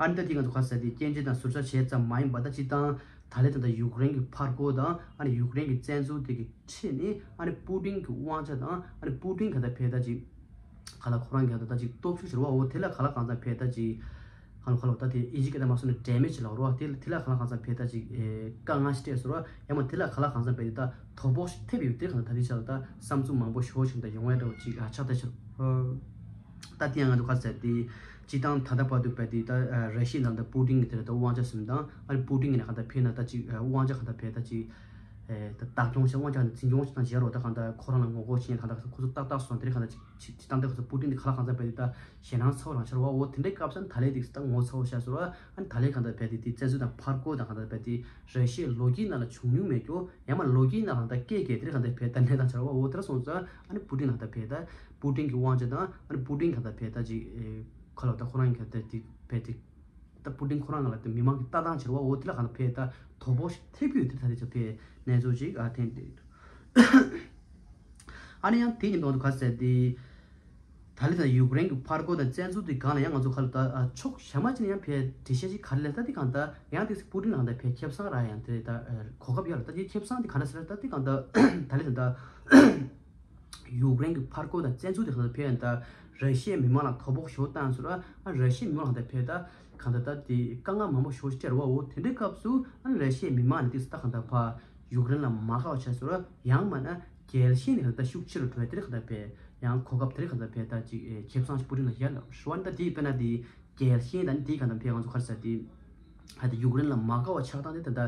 ཨ་ནི་ད་དེ་ང་ཚོ་ག་ཟེར་དེ་སྐྱོན་ཆ་དང་ཟུར་ཆ་བྱས་ཙམ་མ་ཡིན་པ་ད་སྤྱིར་བཏང་ད་ལས་ད་ད་ཡུཀ་རེན་གྱི་ཕར་རྒོལ་དང་ཨ་ནི་ཡུཀ་རེན་གྱི་བཙན་འཛུལ་དེ་གི་ཁྲིད་ནས་ཨ་ནི་པུ་ཏིན་གྱི་དབང་ཆ་དང་ཨ་ནི་པུ་ཏིན་ག་ད་བས་ད་ཅིག་ག་ལ་ཁོ་རང་ག་ད་ད་ཅིག་སྟོབས་ཤུགས་ཟེར་བ། འོ་དེ་ལ་ག་ལ་གང་ཙམ་བས་ད་ཅིག་ག་ལ་ག་ལ་ད་དེ་ཨིན་ཇི་སྐད་ད་མ་སོང་ན་ཌེ་མེཇ་ལབ་རོ། དེ་དེ་ལ་ག་ལ་གང་ཙམ་བས་ད་ཅིག་དཀའ་ངལ་ཞིག་སྤྲད་ཟེར་བ། ཡང་མ་དེ་ལ་ག་ལ་གང་ཙམ་བས་དེ་ད་དོ་ཕོག་ཞིག་ཐེབས་ཡོད་དེ་གང་ད་དེ་ཆ་ལ་ད་བསམ་ཚུལ་མང་པོ་ཞོ་ཞིག་ད་ཡོང་བའི་འདྲ་བོ་ཅིག་ཨ་ཆགས་ད་ཆགས། ད་དེ་ཡང་ང་ཚོ་ག་ཟེར་དེ་སྤྱིར་བཏང་ད་ལྟ་བར་དུ་བས་དེ་ད་ར་ཤི་ཡ་ནང་ད་པུ་ཏིན་གི་དེ་ལ་ད་དབང་ཆ་ཟིན་དང་ཨ་ནི་པུ་ཏིན་གི་ནས་ག་ད་ཕེབས་ན་ད་ཅིག་དབང་ཆ་ག་ད་བས་ད་ཅིག་ད་བདག་སྐྱོང་བྱས་དབང་ཆ་འཛིན་སྐྱོང་བྱས་དང་བྱས་རོགས། ད་གང་ལྟར་ཁོ་རང་ལ་ངོ་རྒོལ་བྱས་གང་ལྟར་ཁོ་ཚོ་ཏག་ཏག་སོང་། དེ་རིང་གང་ལྟར་ཅིག་ཅིག་ཅིག་ཏང་ཏེ་ཁོ་ཚོ་པུ་ཏིན་དེ་ཁ་ལག་གང་ཚ་བས་དེ་ད་ཞེད་སྣང་ཚ་བོ་རང་ཤར་བ། འོ་དེ་འདྲའི་སྐབས་སུ་ད་ལན་དེ་ད་ངོ་ཚ་བོ་ཤར་སོང་ར། ཨ་ནི་ད་ལན་གང་ལྟར་བས་དེ་དེ་བཙན་འཛུལ་དང་ཕར་རྒོལ་དང་གང་ལྟར་བས་དེ་ར་ཤི་ཡའི་ལོ་རྒྱུས་ནང་ལ་བྱུང་མྱོང་མེད་རྒྱུ། ཡང་མ་ལོ་རྒྱུས་ནང་ལ་ད་སྐད་སྐད་དེ་རིང་གང་ལྟར་བས་ད་གནས་སྟངས་ཤར་བ། འོ་དེ་ར་སོང་ཙང་ཨ་ནི་པུ་ཏིན་གང་ལྟར་བས་ད་པུ་ཏིན་གྱི་དབང་ཆ་དང་ཨ་ནི་པུ་ཏིན་གང་ལྟར་བས་ད་ཅིག་ཁ་ལོ་ད་ཁོ་རང་གང་ལྟར་དེ་བས་དེ། ད་པུ་ཏིན་ཁོ་རང་ང་ལ་དེ་མི་མང་གི་ལྟ་སྟངས་བྱེད་རོགས། འོ་དེ་ལ་གང་ལ་ཕེ་ད་དོ་ཕོག་ཐེབས་ཡོད་དེ་ད་དེ་ཚོ་ཕེ་གནས་ཚུལ་ཅིག་ཨ་ཐེན་དེ། ཨ་ནི་ཡང་དེ་ཉིན་དོན་དུ་ག་ཟེར་དེ། ད་ ད་ལི་དང་ཡུཀ་རེན་གྱི་ཕར་རྒོལ་དང་བཙན་འཛུལ་དེ་སྒང་ལ་ཡང་ང་ཚོ་ཁ་ལ་ད་ཕྱོགས་གཞན་མ་ཅིག་ནས་ཡང་ཕལ་འགྲེལ་བཤད་ཅིག་ག་རེ་ལས་ད་དེ་གང་ད་ཡང་དེ་སི་པུ་ཏིན་ལ་གང་ད་ཕལ་ཁེ་བཟང་རག་ཡང་དེ་ད་གོ་སྐབས་ཡོད་ལ། ད་དེ་ཁེ་བཟང་དེ་ག་འདྲ་ཟེར་ད་དེ་གང་ད་ད་ལི་དང་ད་ཡུཀ་རེན་གྱི་ཕར་རྒོལ་དང་བཙན་འཛུལ་དེ་གང་ད་ཕལ་ཡང་ད་ར་ཤི་ཡའི་མི་མང་ལ་དོ་ཕོག་ཞོ་བཏང་ཟེར་བ། ཨ་ར་ཤི་ཡའི་མི་མང་ལ་གང་ད་ཕལ་ད་གང་ད་ད་དེ་དཀའ་ངལ་མང་པོ་ཞོ་སྤྲད་ར་བ། འོ་དེ་འདྲའི་སྐབས་སུ་ཨ་ར་ཤི་ཡའི་མི་མང་ནས་དེ་སི་ད་གང་ད་ཕ་ཡུཀ་རེན་ལ་མ་དགའ་བ་བྱས་ཟེར་བ། ཡང་མ་ན་རྒྱལ་ཞེན་ནས་གང་ད་ཤུགས་ཆེ་རུ་འགྲོ་ཡ་དེ་རེད། གང་ད་ཕལ་ཡང་གོ་སྐབས་དེ་རེད། གང་ད་ཕལ་ད་ཅིག་ཨེ་ཁེ་བཟང་ཞིག་པུ་ཏིན་ལ་ཡ་ལ་ཧྲུ་ཝན་ད་དེ་དཔེར་ན་དེ་རྒྱལ་ཞེན་དང་དེའི་གང་ད་ཕལ་ང་ཚོ་ག་རེ་ཟེར་དེ་ཧ་ད་ཡུཀ་རེན་ལ་མ་དགའ་བ་ཆགས་སྟངས་དེ་ད་ད་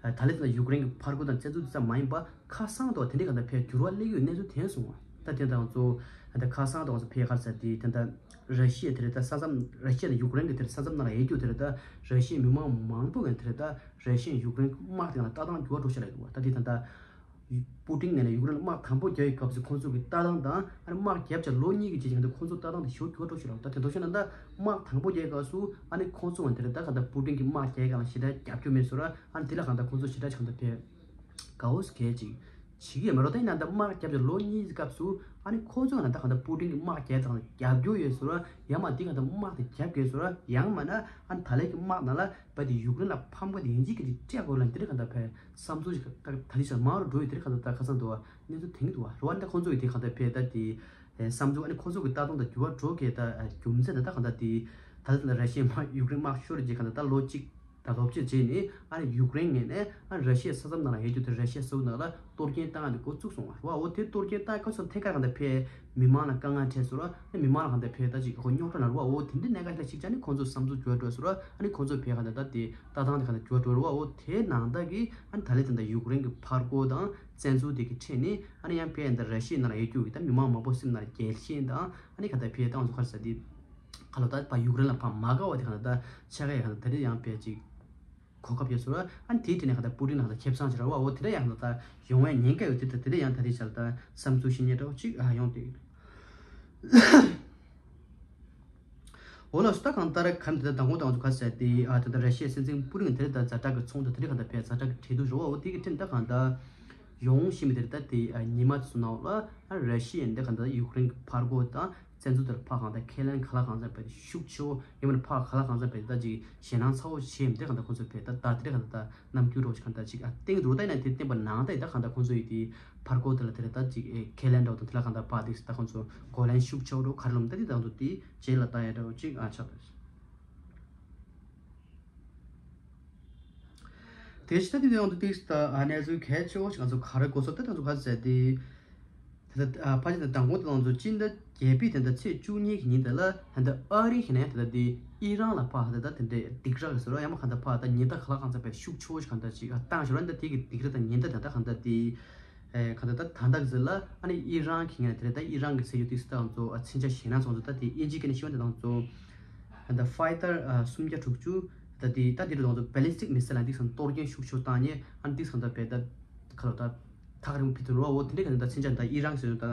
ད་ལི་དང་ཡུཀ་རེན་གྱི་ཕར་རྒོལ་དང་བཙན་འཛུལ་དེ་ཙམ་མ་ཡིན་པ་ཁ་སང་དུ་དེ་འདྲའི་གང་ད་ཕལ་འགྱུར་བ་སླེབས་ཡོད་གནས་ཚུལ་ཐོན་སོང་བ། ད་དེ་ད་ང་ཚོ་ད་ཁ་སང་དུ་ང་ཚོ་ཕལ་ག་རེ་ཟེར་དེ་ད་ད་ར་ཤི་ཡ་དེ་རེད། ད་ས་མཚམས་ར་ཤི་ཡ་དང་ཡུཀ་རེན་གྱི་དེ་རེད། ས་མཚམས་ནང་ལ་ཡལ་རྒྱུ་དེ་རེད། ད་ར་ཤི་ཡའི་མི་མང་མང་པོ་གང་དེ་རེད། ད་ར་ཤི་ཡ་ཡུཀ་རེན་དམག་དེ་གང་ལ་ལྟ་སྟངས་འགྱུར་བ་འགྲོ་ཤ་ལ་འདུག་བ། ད་དེ་ད་ད་པུ་ཏིན་ངོས་ནས་ཡུཀ་རེན་ལ་དམག་དང་པོ་རྒྱག་པའི་སྐབས་སུ་ཁོང་ཚོ་གི་ལྟ་སྟངས་དང་ཨ་ནི་དམག་བརྒྱབ་བྱས་ལོ་གཉིས་ཀྱི་རྗེས་ཀྱང་ད་ཁོང་ཚོ་ལྟ་སྟངས་དེ་ཞེ་པོ་འགྱུར་བ་འགྲོ་ཤེས་ར། ད་དེ་འདྲ་བྱས་ན་ད་དམག་དང་པོ་རྒྱག་པའི་སྐབས་སུ་ཨ་ནི་ཁོང་ཚོ་ངོས་དེ་རེད། ད་གང་ལྟར་པུ་ཏིན་གྱི་དམག་རྒྱག་གང་ཞེ་དྲག་རྒྱབ་སྐྱོར་མེད་ཟེར་ར། ཨ་ནི་དེ་ལ་གང་ལྟར་ཁོང་ཚོ་ཞེ་དྲག་གང་ལྟར་ཕེ་དགའ་བོ་གལ་ཅིག་བྱེད་ཀྱི་ཡོད་མ་རེད། ད་ཡིན་ན་ད་དམག་བརྒྱབ་བྱས་ལོ་གཉིས་ཀྱི་སྐབས་སུ་ཨ་ནི་ཁོང་ཚོ་ངོས་ད་གང་ལྟར་པུ་ཏིན་གྱི་དམག་རྒྱག་དང་རྒྱབ་སྐྱོར་ཡོད་ཟེར་ར། ཡང་མ་དེ་གང་ལྟར་དམག་དེ་རྒྱབ་དགོས་ཟེར་ར། ཡང་མ་ན་ཨ་ནི་ད་ལན་གྱི་དམག་ནང་ལ་བ་དེ་ཡུཀ་རེན་ལ་ཕམ་ཁ་དེ་ཡིན་གཅིག་གི་དེ་སྤྲད་དགོས་ལ་འདི་རེད། གང་ལྟར་ཕེ་བསམ་ཚུལ་ཞིག་ད་ད་རེས་ཤར་མང་རུ་འགྲོ་ཡི་དེ་རེད། གང་ལྟར་ད་ཁ་སང་དུ་བ་གནས་ཚུལ་དེང་གི་འདུག་བ། རུ་བ་འདི་ཁོང་ཚོ་ཡི་དེ་གང་ལྟར་ཕེ་ད་དེ་བསམ་ཚུལ་ཨ་ནི་ཁོང་ཚོ་གི་ལྟ་སྟངས་དང་འགྱུར་བ་འགྲོ་གི་ད་རྒྱུ་མཚན་ད་ད་གང་ལྟར་དེ་ད་ལྟ་ད་ར་ཤི་ཡ་དམག་ཡུཀ་རེན་དམག་ཤོར་རྗེས་གང་ལྟར་ད་ལོ་གཅིག་ད་ལོ་གཅིག་རྗེས་ནས་ཨ་ནི་ཡུཀ་རེན་ངོས་ནས་ཨ་ནི་ར་ཤི་ཡའི་ས་མཚམས་ནང་ལ་ཡོད་རྒྱུ་དེ་ར་ཤི་ཡའི་ས་ཁུལ་ནང་ལ་གཏོར་སྐྱོན་བཏང་ཡ་དེ་འགོ་བཙུགས་སོང་བ། རུ་བ་འོ་དེ་གཏོར་སྐྱོན་བཏང་ཡ་སྐབས་སུ་ཐད་ཀར་གང་ལྟར་ཕེ་མི་མང་ལ་དཀའ་ངལ་འཕྲད་སོང་ར། ཨ་ནི་མི་མང་ལ་གང་ལྟར་ཕེ་ད་ཅིག་ཁོ་རྙོག་དྲ་ནང་རུ་བ་འོ་དེ་འདྲའི་གནད་འགག་ཞིག་ལ་གཅིག་ཅར་ནི་ཁོང་ཚོ་བསམ་ཚུལ་འགྱུར་བ་འགྲོ་སོང་ར། ཨ་ནི་ཁོང་ཚོ་ཕེ་གང་ལྟར་ད་དེ་ལྟ་སྟངས་དེ་གང་ལྟར་འགྱུར་བ་འགྲོ་རུ་བ། འོ་དེའི་ནང་ལྟ་གི་ཨ་ནི་ད་ལན་དེ་འདྲ་ཡུཀ་རེན་གྱི་ཕར་རྒོལ་དང་བཙན་འཛུལ་དེ་གི་ཁྲོད་ནས་ཨ་ནི་ཡང་ཕེ་ཡང་ད་ར་ཤི་ཡའི་ནང་ལ་ཡོད་རྒྱུ་གི་ད་མི་མང་མང་པོ་སེམས་ནང་ལ་རྒྱལ་ཞེན་དང་ཨ་ནི་གང་ལྟར་ཕེ་ད་ང་ཚོ་ག་རེ་ཟེར་དེ་ག་ལོ་ད་ཕ་ཡུཀ་རེན་ལ་ཕ་མ་དགའ་བ་དེ་གང་ལྟར་ད་ཆགས་ཀ་ཡ་གང་ལྟར་ད་རེས་ཡང་ཕེ་ཅིག་གོ་སྐབས་ཡོད་ཟེར་བ། ཨ་ནི་དེའི་དེ་ནས་གང་ལྟར་པུ་ཏིན་ལ་གང་ལྟར་ཁེ་བཟང་ཅིག་རག་བ། འོ་དེ་འདྲ་ཡང་གང་ལྟར་ཡོང་བའི་ཉེན་ཁ་ཡོད་དེ། ད་དེ་འདྲ་ཡང་ད་རེས་ཆར་ད་བསམ་ཚུལ་ཤེས་ཉེ་འདྲ་བོ་ཅིག་ཨ་ཡོང་དེ། འོ་ལགས་སོ། ད་གང་ལྟར་གང་དེ་ད་དང་པོ་དང་ཚོ་ག་ཟེར་ཏེ་ཨ་ད་ད་ར་ཤི་ཡའི་སྲིད་འཛིན་པུ་ཏིན་དེ་ད་ཛ་དྲག་གི་ཚོང་དང་དེ་འདྲ་གང་ལྟར་ཕེ་ཛ་དྲག་གི་འབྲེལ་གཏུག་རོ། འོ་དེ་གི་ཁྲིམས་ད་གང་ལྟར་ཡོང་ཤེས་མི་དེ་ད་དེ་ཉི་མ་དེ་ཚོ་ནང་ལ་ཨ་ར་ཤི་ཡ་འདི་གང་ལྟར་ཡུཀ་རེན་གྱི་ཕར་རྒོལ་དང་བཙན་འཛུལ་དེར་ཕ་གང་ལྟར་ཁས་ལེན་ག་ལ་གང་འཚམ་ཕེ་ཤུགས་ཆེ་བོ་ཡིན་མིན་ཕ་ག་ལ་གང་འཚམ་ཕེ་ད་ཅིག་ཞེད་སྣང་ཚ་བོ་བྱེད་མི་དེ་གང་ལྟར་ཁོང་ཚོ་ཕེ་ད་ད་དེ་གང་ལྟར་རྣམ་འགྱུར་རོ་ཞིག་གང་ལྟར་ཅིག་ཨ་སྟེང་དུ་ད་ཡིན་ན་དེ་བསྟན་པ་ནང་ད་ཡི་ད་གང་ལྟར་ཁོང་ཚོ་ཡི་དེ་ཕར་རྒོལ་དེ་ལ་དེ་རེད་ད་ཅིག་ཨེ་ཁས་ལེན་འདྲ་བོ་དང་དེ་ལ་གང་ལྟར་ཕ་དེ་ད་ཁོང་ཚོ་གོ་ལན་ཤུགས་ཆེ་བོ་རོ་ག་རེ་ལོམ་ད་དེ་དང་དུ་དེ་རྗེས་ལ་ད་ཡ་འདྲ་བོ་ཅིག་ཨ་ཆགས་ད། དེ་ཕྱི་ད་དེ་དེ་དང་དུ་ཏིག་ད་ཨ་གནས་ཚུལ་གལ་ཆེ་བོ་ཞིག་ང་ཚོ་ག་རེ་གོ་སོང་ད་ད་ཚོ་ག་ཟེར་དེ། དེ་ད་ཕ་ཅི་ད་དང་པོ་དེ་དང་ཚོ་ཅི་འདྲ་རྒྱལ་པོའི་དེ་འདྲ་ཚེས་བཅུ་གཉིས་ཀྱི་ཉིན་དེ་ལ་ད་ད་ཨ་རི་གི་ནས་ད་ད་དེ་ཨི་རན་ལ་ཕ་ད་ད་དེ་འདྲའི་སྡིགས་ར་གི་ཟེར་རོ་ཡང་མ་གང་ད་ཕ་ད་ཉེན་བརྡ་ག་ལ་གང་འཚམ་ཕེ་ཤུགས་ཆེ་བོ་ཞིག་གང་ད་ཅིག་ཨ་བཏང་ཞོར་ད་དེ་གི་སྡིགས་ར་དང་ཉེན་བརྡ་ད་ད་གང་ད་དེ་ཨེ་གང་ད་ད་ད་ད་གི་ཟེར་ལ་ཨ་ནི་ཨི་རན་གི་ངས་དེ་རེད་ད་ཨི་རན་གི་ཟེར་རྒྱུ་ཏིག་ད་ཚོ་ཨ་མཚོན་ཆ་ཞེད་སྣང་ཚོ་ད་དེ་ཨིན་ཇི་གི་ནས་ཤེས་བ་དེ་དང་ཚོ་ད་ད་ཕའི་ཊར་ཨ་སུམ་བརྒྱ་དྲུག་ཅུ་ད་དེ་ད་དེ་རུ་དང་ཚོ་བེ་ལིས་ཊིག་མི་སེལ་ལ་འདི་སང་གཏོར་སྐྱོན་ཤུགས་ཆེ་བཏང་ཉེ་ཨ་འདི་སང་ད་བེ་ད་ཁ་ལོ་ད་ཐག་རིང་ཕི་ཏུ་རོ་འོ་དེ་འདྲའི་ག་ནས་ད་མཚོན་ཆ་ད་ཨི་རན་ཟེར་ད་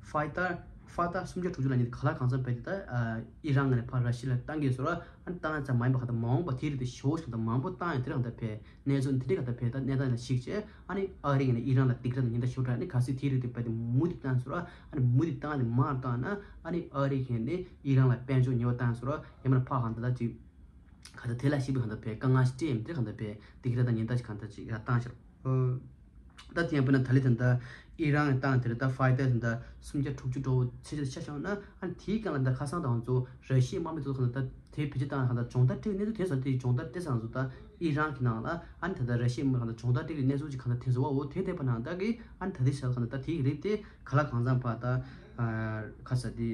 ཕའི་ཊར་ཕའི་ཊར་སུམ་བརྒྱ་དྲུག་ཅུ་ལ་ཉེ་ག་ལ་གང་འཚམ་བེ་དེ་ད་ཨི་རན་ངས་ཕ་ར་ཤི་ལ་བཏང་གི་ཟེར་ར་ཨ་བཏང་ཡ་ཙམ་མ་ཡིན་པ་ག་ད་མ་འོངས་པ་དེ་རིགས་དེ་ཞོ་ཞིག་ད་མང་པོ་བཏང་ཡ་དེ་རང་ད་བེ་གནས་ཚུལ་དེ་འདྲའི་ག་ད་བེ་ད་གནས་སྟངས་ལ་གཞིགས་བྱས་ཨ་ནི་ཨ་རི་ངས་ཨི་རན་ལ་སྡིགས་ར་ད་ཉེན་བརྡ་ཞོ་ད་ཨ་ནི་ག་སི་དེ་རིགས་དེ་བེ་དེ་མུ་མཐུད་བཏང་ཟེར་ར་ཨ་ནི་མུ་མཐུད་བཏང་ལས་མར་བཏང་ན་ཨ་ནི་ཨ་རི་ངས་ནི་ཨི་རན་ལ་དཔལ་འབྱོར་ཉེ་བ་བཏང་ཟེར་ར་ཡང་མིན་ན་ཕ་གང་ད་ད་ཅིག་ག་ད་དེ་ལ་ཞིག་པའི་གང་ལྟར་བས་དཀའ་ངལ་ཞིག་སྤྲད་ཡིན་དེ་གང་ལྟར་བས་དེ་གི་ད་ད་ཉེན་བརྡ་ཞིག་གང་ལྟར་ཅིག་ཡར་བཏང་ཤར། ད་དེ་ཡང་དཔེར་ན་ད་ལི་དེ་འདྲ་ཨི་རན་གི་བཏང་དེ་རེད་ད་ཕའི་ཏར་དེ་འདྲ་སུམ་བརྒྱ་དྲུག་ཅུ་འགྲོ་ཆེ་ཆེ་ཆ་བཞག་ན་ཨ་ནི་དེའི་སྒང་ལ་ད་ཁ་སང་དང་ཚོ་ར་ཤི་ཡའི་དམག་མི་ཚོ་གང་ལྟར་ད་དེ་བེད་སྤྱོད་བཏང་གང་ལྟར་སྦྱོང་བརྡར་སྤྲད་གནས་ཚུལ་དེ་ཚོ་དེ་སྦྱོང་བརྡར་སྤྲད་ས་ང་ཚོ་ད་ཨི་རན་གི་ནང་ལ་ཨ་ནི་ད་ལྟ་ར་ཤི་ཡའི་དམག་གང་ལྟར་སྦྱོང་བརྡར་སྤྲད་གི་གནས་ཚུལ་ཅིག་གང་ལྟར་དེ་ཚོ་བ་འོ་དེ་དེ་པ་ནང་ད་གི་ཨ་ནི་ད་དེ་ཤར་གང་ལྟར་ད་དེའི་རིགས་དེ་ག་ལ་གང་འཚམ་བ་ད་ཁ་ས་དེ།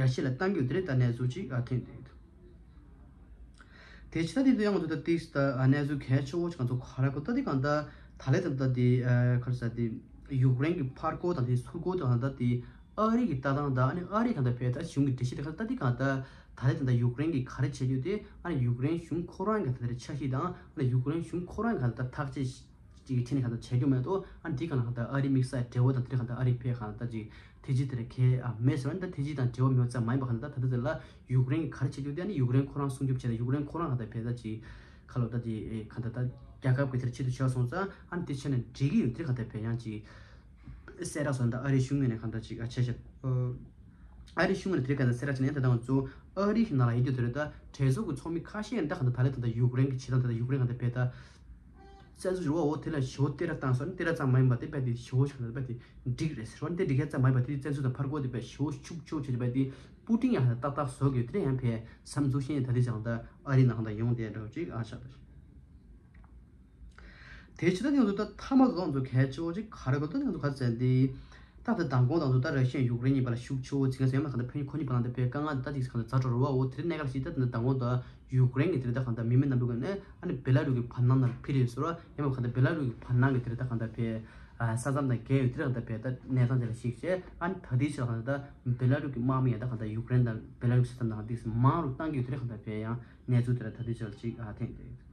ར་ཤི་ཡ་ལ་གཏང་རྒྱུ་དེ་རེད་ད་གནས་ཚུལ་ཅིག་ཨ་ཐོན་བསྡད་འདུག་དེ་ཕྱི་ད་དེ་དུ་ཡང་ང་ཚོ་ད་ཏིག་ད་གནས་ཚུལ་གལ་ཆེ་བོ་ཅིག་ང་ཚོ་ག་རེ་གོ་ད་དེ་གང་ད་ད་ལེ་ད་ད་དེ་ག་རེ་ཟེར་དེ་ཡུཀ་རེན་གྱི་ཕར་རྒོལ་དང་དེ་ཚུར་རྒོལ་དང་ད་དེ་ཨ་རི་གི་ལྟ་སྟངས་ད་ཨ་ནི་ཨ་རི་གང་ད་བས་ད་གཞུང་གི་འགྲེལ་བཤད་དེ་ག་ད་དེ་གང་ད་ད་ལེ་ད་ད་ཡུཀ་རེན་གྱི་ག་རེ་བྱེད་རྒྱུ་དེ་ཨ་ནི་ཡུཀ་རེན་གཞུང་ཁོ་རང་གི་ད་དེ་འཆར་གཞི་དང་ཨ་ནི་ཡུཀ་རེན་གཞུང་ཁོ་རང་གི་ད་ཐག་གཅོད་ཅིག་གི་ཁྲིད་ནས་གང་ལྟར་བྱ་རྒྱུ་མེད་དོ། ཨ་ནི་དེ་གང་ལ་གང་ལྟར་ཨ་རི་དམིགས་བསལ་འབྲེལ་བ་དང་དེ་གང་ལྟར་ཨ་རི་ཕེ་གང་ལྟར་ཅིག་ཐེ་ཇི་དེ་རེ་ཁེ་ཨ་མེད་ཟེར་བ་ནི་ད་ཐེ་ཇི་དང་འབྲེལ་བ་མེད་པ་ཙམ་མ་ཡིན་པ་གང་ལྟར་ད་ད་དེ་ལ་ཡུཀ་རེན་གྱི་ག་རེ་བྱེད་རྒྱུ་དེ་ཨ་ནི་ཡུཀ་རེན་ཁོ་རང་སྲུང་སྐྱོབ་བྱེད་ད་ཡུཀ་རེན་ཁོ་རང་གང་ལྟར་ཕེ་ད་ཅིག་ཁ་ལོ་ད་ཅིག་གང་ལྟར་ད་རྒྱལ་ཁབ་ཀྱི་དེར་ཆེད་དུ་བྱས་སོང་ཙང་ཨ་ནི་དེ་ཆེ་ནས་འགྲིག་གི་ཡོད་དེ་གང་ལྟར་ཕེ་ཡང་ཅིག་གསལ་བསྒྲགས་སོང་ད་ཨ་རི་གཞུང་ངོས་ནས་གང་ལྟར་ཅིག་ཨ་ཆེ་ཆེ། ཨ་རིའི་གཞུང་ནས་དེ་ག་ཚོད་གསལ་བསྒྲགས་བྱས་ནས་ད་ལྟ་ང་ཚོ་ཨ་རི་གི་ནང་ལ་ཡོད་དུས་དེ་རེད། ད་གྲོས་ཚོགས་ཀྱི་ཚོགས་མི་ཁ་ཤས་ནས་ད་ག་ད་ད་ལན་ད་ད་ཡུཀ་རེན་གྱི་བྱེད་སྟངས་ད་ད་ཡུཀ་རེན་ག་ད་བས་ད་བཙན་འཛུལ་རེད་བ། འོ་དེ་ལ་ཞེ་པོ་བསྟོད་ར་བཏང་སོང་ནས་བསྟོད་ར་ཙམ་མ་ཡིན་པ་དེ་བས་དེ་ཞེ་པོ་ཞིག་ག་ད་བས་དེ་འགྲིག་རེད་ཟེར་བ་ནི་དེ་འགྲིག་ཡ་ཙམ་མ་ཡིན་པ་དེ་བཙན་འཛུལ་དང་ཕར་རྒོལ་དེ་བས་ཞེ་པོ་ཤུགས་ཆེ་ཆེ་བས་དེ་པུ་ཏིན་ཡང་ད་ཏག་ཏག་བཟོ་དགོས་དེ་ཡང་བས་བསམ་ཚུལ་ཤེས་ནས་ད་དེ་ཅང་ད་ཨ་རི་ནང་ད་ཡོང་དེ་འདྲ་ཅིག་ཨ་ཆགས་ད། དེ་ཕྱི་ད་ང་ཚོ་ད་མཐའ་མ་དུ་ང་ཚོ་གལ་ཆེ་བོ་ཅིག་ག་རེ་གོ་ད་ང་ཚོ་ག་ཚད་འདི། ད་ད་མདང་དགོང་ད་ང་ཚོ་ད་ར་ཤི་ཡ་ཡུཀ་རེན་གཉིས་བར་ལ་ཤུགས་ཆེ་བོ་ཅིག་ང་ཚོ་ཡང་མ་ག་ད་ཕན་ཁོ་གཉིས་བར་ལ་ད་པའི་དཀའ་ངལ་ད་ཅིག་ག་ད་ཛ་དྲག་རུ་བ་འོ་དེ་རིང་གནད་འགག་ཞིག་ད་ད་མདང་དགོང་ད་ཡུཀ་རེན་གྱི་དེ་རིང་ད་ག་ད་མི་མེད་རྣམ་པ་ཀུན་ནས་ཨ་ནི་བེ་ལ་རུ་གི་བར་སྣང་ནང་ཕི་རེ་སོ་ར་ཡང་མ་ག་ད་བེ་ལ་རུ་གི་བར་སྣང་གི་དེ་རིང་ད་ག་ད་པའི་ས་མཚམས་དང་བརྒལ་ཡོད་དེ་རིང་ད་པའི་ད་གནས་སྟངས་དེ་ལ་ཞིག་བྱས་ཨ་ནི་ད་དེའི་ཕྱིར་ག་ད་བེ་ལ་རུ་གི་དམག་མི་ཡང་ད་ག་ད་ཡུཀ་རེན་དང་བེ་ལ་རུ་གི་ས་མཚམས་ནང་ཏིག་མང་རུ་བཏང་གི་ཡོད་དེ་རིང་ག་ད་པའི་ཡང་གནས་ཚུལ་དེ་རིང་ད་དེའི་ཕྱིར་ཅིག་ཨ་ཐེངས་དེ།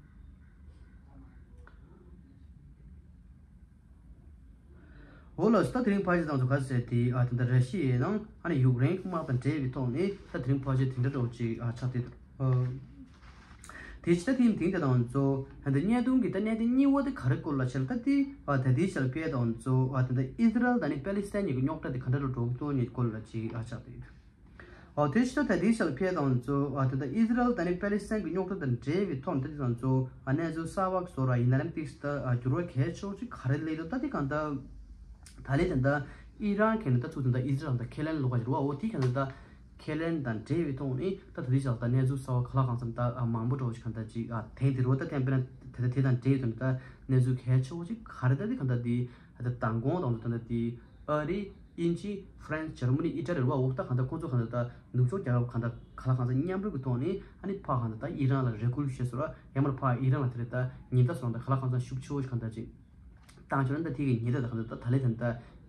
འོ་ལགས་སོ། ད་དེ་རིང་ཕལ་ཆེར་ང་ཚོ་ག་ཟེར་དེ་ཨ་ད་ལྟ་ར་ཤི་ཡའི་ནང་ཨ་ནི་ཡུཀ་རེན་གྱི་དམག་དང་འབྲེལ་བའི་ཐོག་ནས་ད་དེ་རིང་ཕལ་ཆེར་དེ་འདྲ་འདྲ་བོ་ཅིག་ཨ་ཆགས་བསྡད་འདུག་ཨ། དེ་ཕྱི་ད་དེ་ཡིན་དེང་དེ་དང་ཚོ་ད་ལྟ་བརྙན་ཐུང་གི་ད་གནད་དོན་གཉིས་པ་དེ་ག་རེ་སྐོར་ལ་བཤད་ད་དེ་ཨ་ད་དེའི་ཕྱིར་ཕེ་དང་ཚོ་ཨ་ད་ལྟ་ཨི་ཟི་རལ་དང་ནི་པེ་ལི་སི་ཐན་གཉིས་ཀྱི་རྙོག་དྲ་དེ་ག་འདྲ་འདྲ་འགྲོ་གི་འདུག་ནི་སྐོར་ལ་ཅིག་ཨ་ཆགས་བསྡད་འདུག་ཨོ་དེ་ཕྱི་ད་དེའི་ཕྱིར་ཕེ་དང་ཚོ་ཨ་ད་ལྟ་ཨི་ཟི་རལ་དང་ནི་པེ་ལི་སི་ཐན་གྱི་རྙོག་དྲ་དང་འབྲེལ་བའི་ཐོག་ནས་ད་དེ་དང་ཚོ་ཨ་གནས་ཚུལ་གསར་བ་བཟོ་ར་ཡིན་ན་རེམ་ཏིག་ད་ཨ་འགྱུར་བ་གལ་ཆེ་བོ་ཅིག་ག་རེ་སླེབས་འདུག་ད་དེ་གང་ད་ད་ལེ་དེ་འདྲ་ཨི་རན་གྱི་ནི་ད་ཚུགས་དེ་འདྲ་ཨི་ཟི་རལ་དང་ཁས་ལེན་ལོག་ག་འགྱུར་བ་འོ་དེ་གང་ད་ཁས་ལེན་དང་འབྲེལ་བའི་ཐོག་ནས་ད་ད་དེ་ཕྱིར་ད་གནས་ཚུལ་གསར་བ་ག་ལ་གང་འཚམ་ད་ཨ་མང་པོ་འགྲོ་བ་ཅིག་གང་ད་ཅིག་ཨ་དེང་དེ་རུ་ད་ཐེམ་པེ་ན་དེ་ད་དེ་དང་འབྲེལ་བའི་ཐོག་ནས་ད་གནས་ཚུལ་གལ་ཆེ་བོ་ཅིག་ག་རེ་ད་དེ་གང་ད་དེ་ད་མདང་དགོང་དང་ད་ད་དེ་ཨ་རི། དབྱིན་ཇི། ཧྥ་རན་སི། འཇར་མ་ནི། ཨི་ཊ་ལི་རེད་བ། འོ་ད་གང་ལྟར་ཁོང་ཚོ་གང་ལྟར་ད་ནུབ་ཕྱོགས་རྒྱལ་ཁབ་གང་ལྟར་ག་ལ་གང་ཚ་མཉམ་རུབ་ཀྱི་ཐོག་ནས་ཨ་ནི་ཕ་གང་ལྟར་ད་ཨི་རན་ལ་རེ་སྐུལ་ཞུས་སོ་ར་ཡང་མར་ཕ་ཨི་རན་ལ་དེ་རེད་ད་ཉེན་བརྡ་སོང་ད་ག་ལ་གང་ཚ་ཤུགས་ཆེ་བོ་ཞིག་གང་ལྟར་ཅིག་བཏང་ཆོག་ན་ད་དེ་གི་ཉེན་བརྡ་ད་གང་ལྟར་ད་ད་ལེ་དང་ད་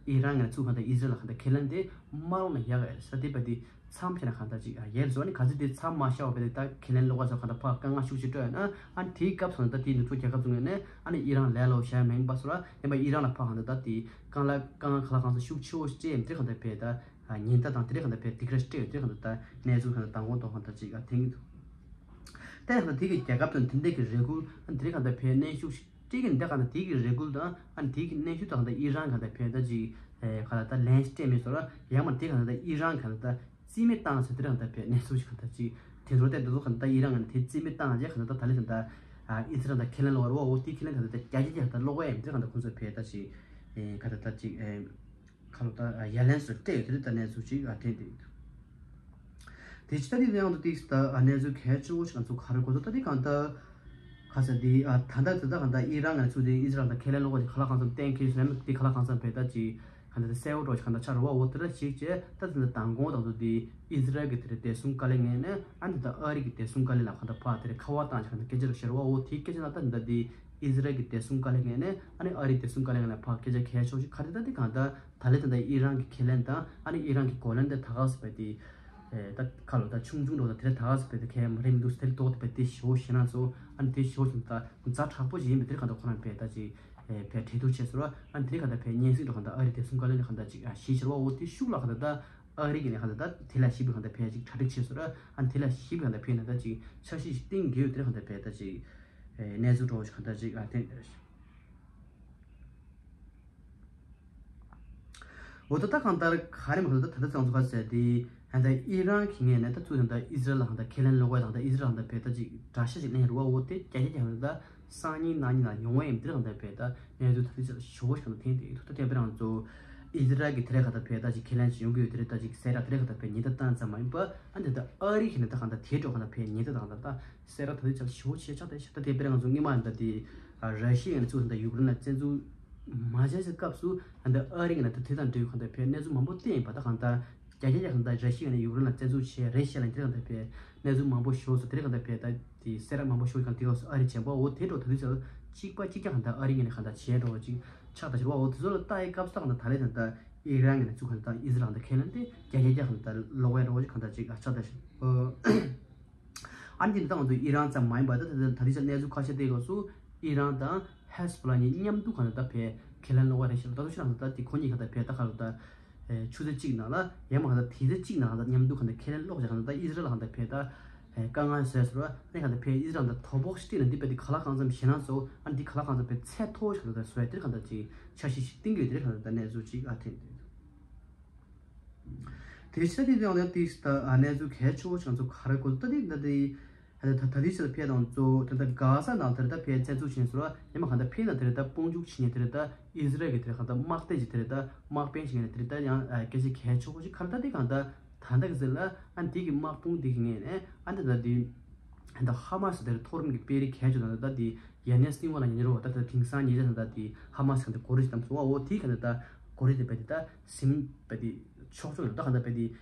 ཨི་རན་ང་ཚུགས་གང་ལྟར་ཨི་ཟི་རལ་ལ་གང་ལྟར་ཁས་ལེན་དེ་མ་རུང་ན་ཡག་ག་ཡ་ས་དེ་བ་དེ་མཚམས་བྱས་ན་གང་ལྟར་ཅིག་ཡལ་སོ་ཨ་ནི་ག་ཚོད་དེ་མཚམས་མ་བཞག་པ་བས་དེ་ད་ཁས་ལེན་ལོག་ག་ཚོ་གང་ལྟར་ཕ་དཀའ་ངལ་ཤུགས་ཆེ་སྤྲོད་ན་ཨ་ནི་དེའི་སྐབས་སོང་ད་དེ་ནུབ་ཕྱོགས་རྒྱལ་ཁབ་ཚོ་ངོས་ནས་ཨ་ནི་ཨི་རན་ལས་ལོ་བྱ་མེད་པ་སོ་ར་ཡང་མ་ཨི་རན་ལ་ཕ་གང་ལྟར་ད་དེ། རྐང་ལག་རྐང་ཁ་ལག་ཁང་ཚ་ཤུགས་ཆེ་བོ་སྤྲད་ཡིན་དེ་གང་ལྟར་བས་ད། ཉེན་བརྡ་དང་དེ་གང་ལྟར་བས་སྡིགས་ར་སྤྲད་ཡོད་དེ་གང་ལྟར་ད་གནས་ཚུལ་གང་ལྟར་མདང་དགོང་ཐོག་གང་ལྟར་ཅིག་ཨ་ཐེངས་ཀྱི་འདུག་དེ་ཡང་དེ་གི་རྒྱལ་ཁབ་དང་དེ་འདྲ་གི་རེ་སྐུལ་ཨ་དེ་གང་ལྟར་བས་གནོན་ཤུགས་སྤྲད་ཀྱི་འདི་གང་ལྟར་དེ་གི་རེ་སྐུལ་དང་ཨ་དེ་གི་གནོན་ཤུགས་དང་གང་ལྟར་ཨི་རན་གང་ལྟར་བས་ད་ཅིག་གང་ལྟར་ད་ལན་སྤྲད་མེད་སོ་ར་ཡང་མ་དེ་གང་ལྟར་ཨི་རན་གང་ལྟར་རྩིས་མེད་བཏང་ཟེར་དེ་གང་ལྟར་བས་གནས་ཚུལ་ཞིག་གང་ལྟར་ཅིག་དེ་ཚོ་དེ་འདི་ཚོ་གང་ལྟར་ཨི་རན་གང་ལྟར་དེ་རྩིས་མེད་བཏང་རྗེས་གང་ལྟར་ད་ད་ལེ་གང་ལྟར་ཨི་ཟི་རན་ད་ཁས་ལེན་ལོག་ར་བ་འོ་དེ་ཁས་ལེན་གང་ལྟར་རྒྱ་ཆེ་གང་ལྟར་ལོག་ག་ཡིན་དེ་གང་ལྟར་ཁོང་ཚོ་བས་ད་ཅིག་གང་ལྟར་ད་ཅིག་ཁ་ལོ་ད་ཡ་ལན་སོ་སྤྲད་ཡོད་དེ་ད་གནས་ཚུལ་ཅིག་ཨ་ཐེངས་དེ་ཡིན་འདུག་དེ་ཕྱི་ད་དེ་ནང་དུ་ཏིག་ད་གནས་ཚུལ་གལ་ཆེ་བོ་ཞིག་ང་ཚོ་ག་རེ་གོ་ཚོ་ད་དེ་གང་ད་ག་ས་དེ་ད་ད་ད་ད་གང་ད་ཨི་རན་ང་ཚོ་དེ་ཨི་ཟི་རལ་དང་ཁས་ལེན་ལོག་ག་ཅིག་ག་ལ་གང་འཚམ་གཏན་འཁེལ་ཟེར་ན་དེ་ག་ལ་གང་འཚམ་བས་ད་ཅིག་གང་ད་དེ་གསལ་བོ་འགྲོ་ཞིག་གང་ད་ཆགས་རེད་བ་འོ་དེ་ད་ཞིག་བྱས་ད་དེ་ད་མདང་དགོང་དང་དུ་དེ་ཨི་ཟི་རལ་གི་དེ་རེད་བདེ་སྲུང་བཀའ་བློན་ངོས་ནས་ཨ་ནི་ད་ཨ་རི་གི་བདེ་སྲུང་བཀའ་བློན་ལ་གང་ད་ཕ་དེ་རེད་ཁ་བ་བཏང་ཞིག་གང་ད་སྐད་ཆ་རེ་བཤད་རེད་བ་འོ་དེ་སྐད་ཆ་ན་ད་དེ་ད་དེ་ཨི་ཟི་རལ་གི་བདེ་སྲུང་བཀའ་བློན་ངོས་ནས་ཨ་ནི་ཨ་རིའི་བདེ་སྲུང་བཀའ་བློན་ལ་ཕར་སྐད་ཆ་གལ་ཆེ་ཤོས་ཤིག་ག་རེ་ད་དེ་གང་ལྟར་ད་ལེ་ད་ལྟ་ཨི་རན་གྱི་ཁས་ལེན་དང་ཨ་ནི་ཨི་རན་གྱི་གོ་ལན་དེ་ད་ག་ཟེར་བས་དེ་ད་ཁ་ལོ་ད་ཆུང་ཆུང་འགྲོ་ད་དེ་ད་ག་ཟེར་བས་དེ་ཁས་མ་རེད་མི་འདུག་ཟེར་དེ་ལྟོགས་དེ་བས་དེ་ཞེ་པོ་ཞེ་ན་ཚོ་ཨ་ནི་དེ་ཞེ་པོ་ཞིག་ད་ཛ་དྲག་པོ་ཞིག་ཡིན་པས་དེ་གང་ལྟར་ཁོ་རང་བས་ད་ཅིག་བས་གྲོས་བསྡུར་བྱས་ཟེར་བ་ཨ་ནི་དེ་གང་ལྟར་བས་སྙན་སེང་འགྲོ་གང་ལྟར་ཨ་རི་བདེ་སྲུང་བཀའ་བློན་ལ་གང་ལྟར་ཅིག་ཞིག་ཟེར་བ་འོ་དེ་ཤུགས་ལ་གང་ལྟར་ད་ཨ་རི་གི་ནས་གང་ལྟར་ད་དེ་ལ་ཞིབ་པའི་གང་ལྟར་བས་ཅིག་གྲ་སྒྲིག་བྱས་ཟེར་བ་ཨ་ནི་དེ་ལ་ཞིབ་པའི་གང་ལྟར་བས་ན་ད་ཅིག་འཆར་གཞི་ཞིག་བཏིང་དགོས་དེ་གང་ལྟར་བས་ད་ཅིག་གནས་ཚུལ་འགྲོ་བ་ཞིག་གང་འདྲ་ཅིག་ཨ་ཐེངས་འདིར། འོ་ད་ལྟ་གང་ལྟར་ག་རེ་མ་གཏོགས་ད་ད་ལྟ་ཚང་ཚོ་ག་ཟེར་དེ་ཧན་ད་ཨི་རན་གྱི་ངོས་ནས་ད་ཚུར་ད་ལྟ་ཨི་ཟི་རལ་ལ་ཧན་ད་ཁས་ལེན་ལོག་པ་དང་ད་ཨི་ཟི་རལ་ཧན་ད་བས་ད་ཅིག་དགྲ་ཤ་ཞིག་ལེན་རུ་བ་འོ་དེ་རྒྱ་རྒྱ་རྒྱ་ཧན་ད་སང་ཉིན་གནངས་ཉིན་ལ་ཡོང་བ་ཡིན་དེ་ཧན་ད་བས་ད་གནས་ཚུལ་ད་ལྟ་ཞོ་ཞིག་ད་ཐེངས་དེ་ཐུག་ད་ཐེངས་པའི་རང་ཚོ་ཨི་ཟི་རལ་གྱི་དེ་རེ་ཧན་ད་བས་ད་ཅིག་ཁས་ལེན་ཞིག་ཡོང་གི་ཡོད་དེ་རེ་ད་ཅིག་སེ་ར་དེ་རེ་ཧན་ད་བས་ཉེན་བརྡ་བཏང་ཙམ་མ་ཡིན་པ་ཨ་འདི་ད་ཨ་རི་གི་ནས་ད་ཧན་ད་དེ་འགྲོ་ཧན་ད་བས་ཉེན་བརྡ་དང་ད་ད། སེ་ར་ད་དེ་ཆགས་ཞེ་པོ་ཆེ་ཆགས་ཏེ་ཤ་ད་དེ་དཔེར་ང་ཚོ་སྔོན་མ་ད་དེ་ར་ཤི་ཡ་ནས་ཚུར་ད་ཡུཀ་རེན་ལ་བཙན་འཛུལ་མ་བྱས་སའི་སྐབས་སུ་ད་ཨ་རི་གི་ནས་ད་དེ་དང་འབྲེལ་གང་ད་ཕེ་གནས་ཚུལ་མང་པོ་བལྟས་ཡིན་པ་ད་གང་ད་རྒྱ་རྒྱ་རྒྱ་གང་ད་ར་ཤི་ཡ་ནས་ཡུཀ་རེན་ལ་བཙན་འཛུལ་བྱས་རེད་ཤེས་ལ་དེ་གང་ད་ཕེ་གནས་ཚུལ་མང་པོ་ཤོར་སོང་དེ་གང་ད་ཕེ་ད་དེ་སེ་ར་མང་པོ་ཤོར་གང་དེ་ག་སུ་ཨ་རི་བྱས་པ་འོ་དེ་འགྲོ་ད་དེ་ཚོ་གཅིག་པ་གཅིག་རྐྱང་གང་ད་ཨ་རི་གི་ནས་གང་ད་བྱས་འགྲོ་བ་གཅིག་ཆགས་ད་ཕྱིར་བ་འོ་དེ་ཚོ་ལ་ལྟ་ཡི་སྐབས་སུ་ད་གང་ད་ད་ལས་ད་ད་ཨི་རན་གི་ནས་ཚུར་གང་ད་ཨི་ཟི་རལ་ད་ཁས་ལེན་དེ་རྒྱ་རྒྱ་རྒྱ་གང་ད་ལོག་པའི་འགྲོ་བ་གཅིག་གང་ད་གཅིག་ཨ་ཆགས་ད་ཕྱིར། ཨ་ནི་དེ་ནི་ད་ང་ཚོ་ཨི་རན་ཙམ་མ་ཡིན་པར་ད་ད་ད་རེས་ཀྱི་གནས་ཚུལ་ཁ་ཤས་དེ་སྐབས་སུ་ཨི་རན་དང་ཧེ་ཟི་བྷོ་ལ་གཉིས་མཉམ་དུ་གང་ལ་ད་ཕེ་ཁས་ལེན་ལོག་པ་རེད་ཤག་ད་དུ་ཕྱིར་ང་ཚོ་ད་དེ་ཁོ་གཉིས་གང་ལ་ད་ཕེ་ད་ག་ལ་ད་ཆུ་ཚོད་གཅིག་ནང་ལ་ཡང་མ་གང་ལ་ད་དེ་ཚོད་གཅིག་ནང་ལ་ད་མཉམ་དུ་གང་ལ་ཁས་ལེན་ལོག་ཅག་གང་ལ་ད་ཨི་ཟི་རལ་ལ་གང་ལ་ད་ཕེ་ད་དཀའ་ངལ་བཟོས་ཟེར་བ་ནས་གང་ལ་ད་ཕེ་ཨི་ཟི་རལ་ད་དོ་ཕོག་སྟེ་ལ་འདི་ཕེ་དེ་ག་ལ་གང་འཚམ་ཞེ་ན་ཚོ་ཨ་ནི་འདི་ག་ལ་གང་འཚམ་ཕེ་ཚད་མཐོ་ཞིག་གང་ལ་ད་བཟོས་དེར་གང་ལ་ད་ཅིག་འཆར་གཞི་ཞིག་བཏིང་གི་ཡོད་དེར་གང་ལ་ད་གནས་ཚུལ་ཅིག་ཨ་ཐེངས་དེ། དེ་ཆ་དེ་དང་ལས་ཏིག་ད་གནས་ཚུལ་གལ་ཆེ་བོ་ཆང་ཚོ་ག་རེ་གོ་ད་དེ་ད་དེ་ད་ད་དེ་ཆ་ཕེ་དང་ཚོ་ད་ད་ག་ས་ནང་དེར་ད་ཕེ་བཙན་འཛུལ་ཕྱིན་སོ་ར་ཡ་མ་ག་ད་ཕེ་ན་དེར་ད་དཔུང་འཇུག་ཕྱིན་ནས་དེར་ད་ཨི་ཟི་རལ་གི་དེར་ག་ད་དམག་སྡེ་ཅིག་དེར་ད་དམག་དཔོན་ཞིག་ནས་དེར་ད་ཡང་སྐད་ཆ་གལ་ཆེ་བོ་ཞིག་ག་རེ་ད་དེ་གང་ད་ད་ད་གི་ཟེར་ལ་ཨ་དེ་གི་དམག་དཔུང་དེ་གི་ངས་ནས་ཨ་ད་ད་དེ་ད་ཧ་མ་སི་དེར་མཐོ་རིམ་གི་དཔོན་རིགས་གལ་ཆེ་ད་ད་དེ། ཡ་ནས་སྟེང་བ་ལ་ཉན་རོ་ད་ལྟ་དེང་སང་ཉེ་ཆར་ད་ལྟ་དེ་ཧ་མ་སི་ག་འདི་གོ་རེ་ཞིག་དམ་སོང་བ་འོ་དེ་ག་འདི་ད་གོ་རེ་དེ་བས་དེ་ད་སིམ་བས་དེ་ཆོག་ཆོག་ད་ག་འདི་བས་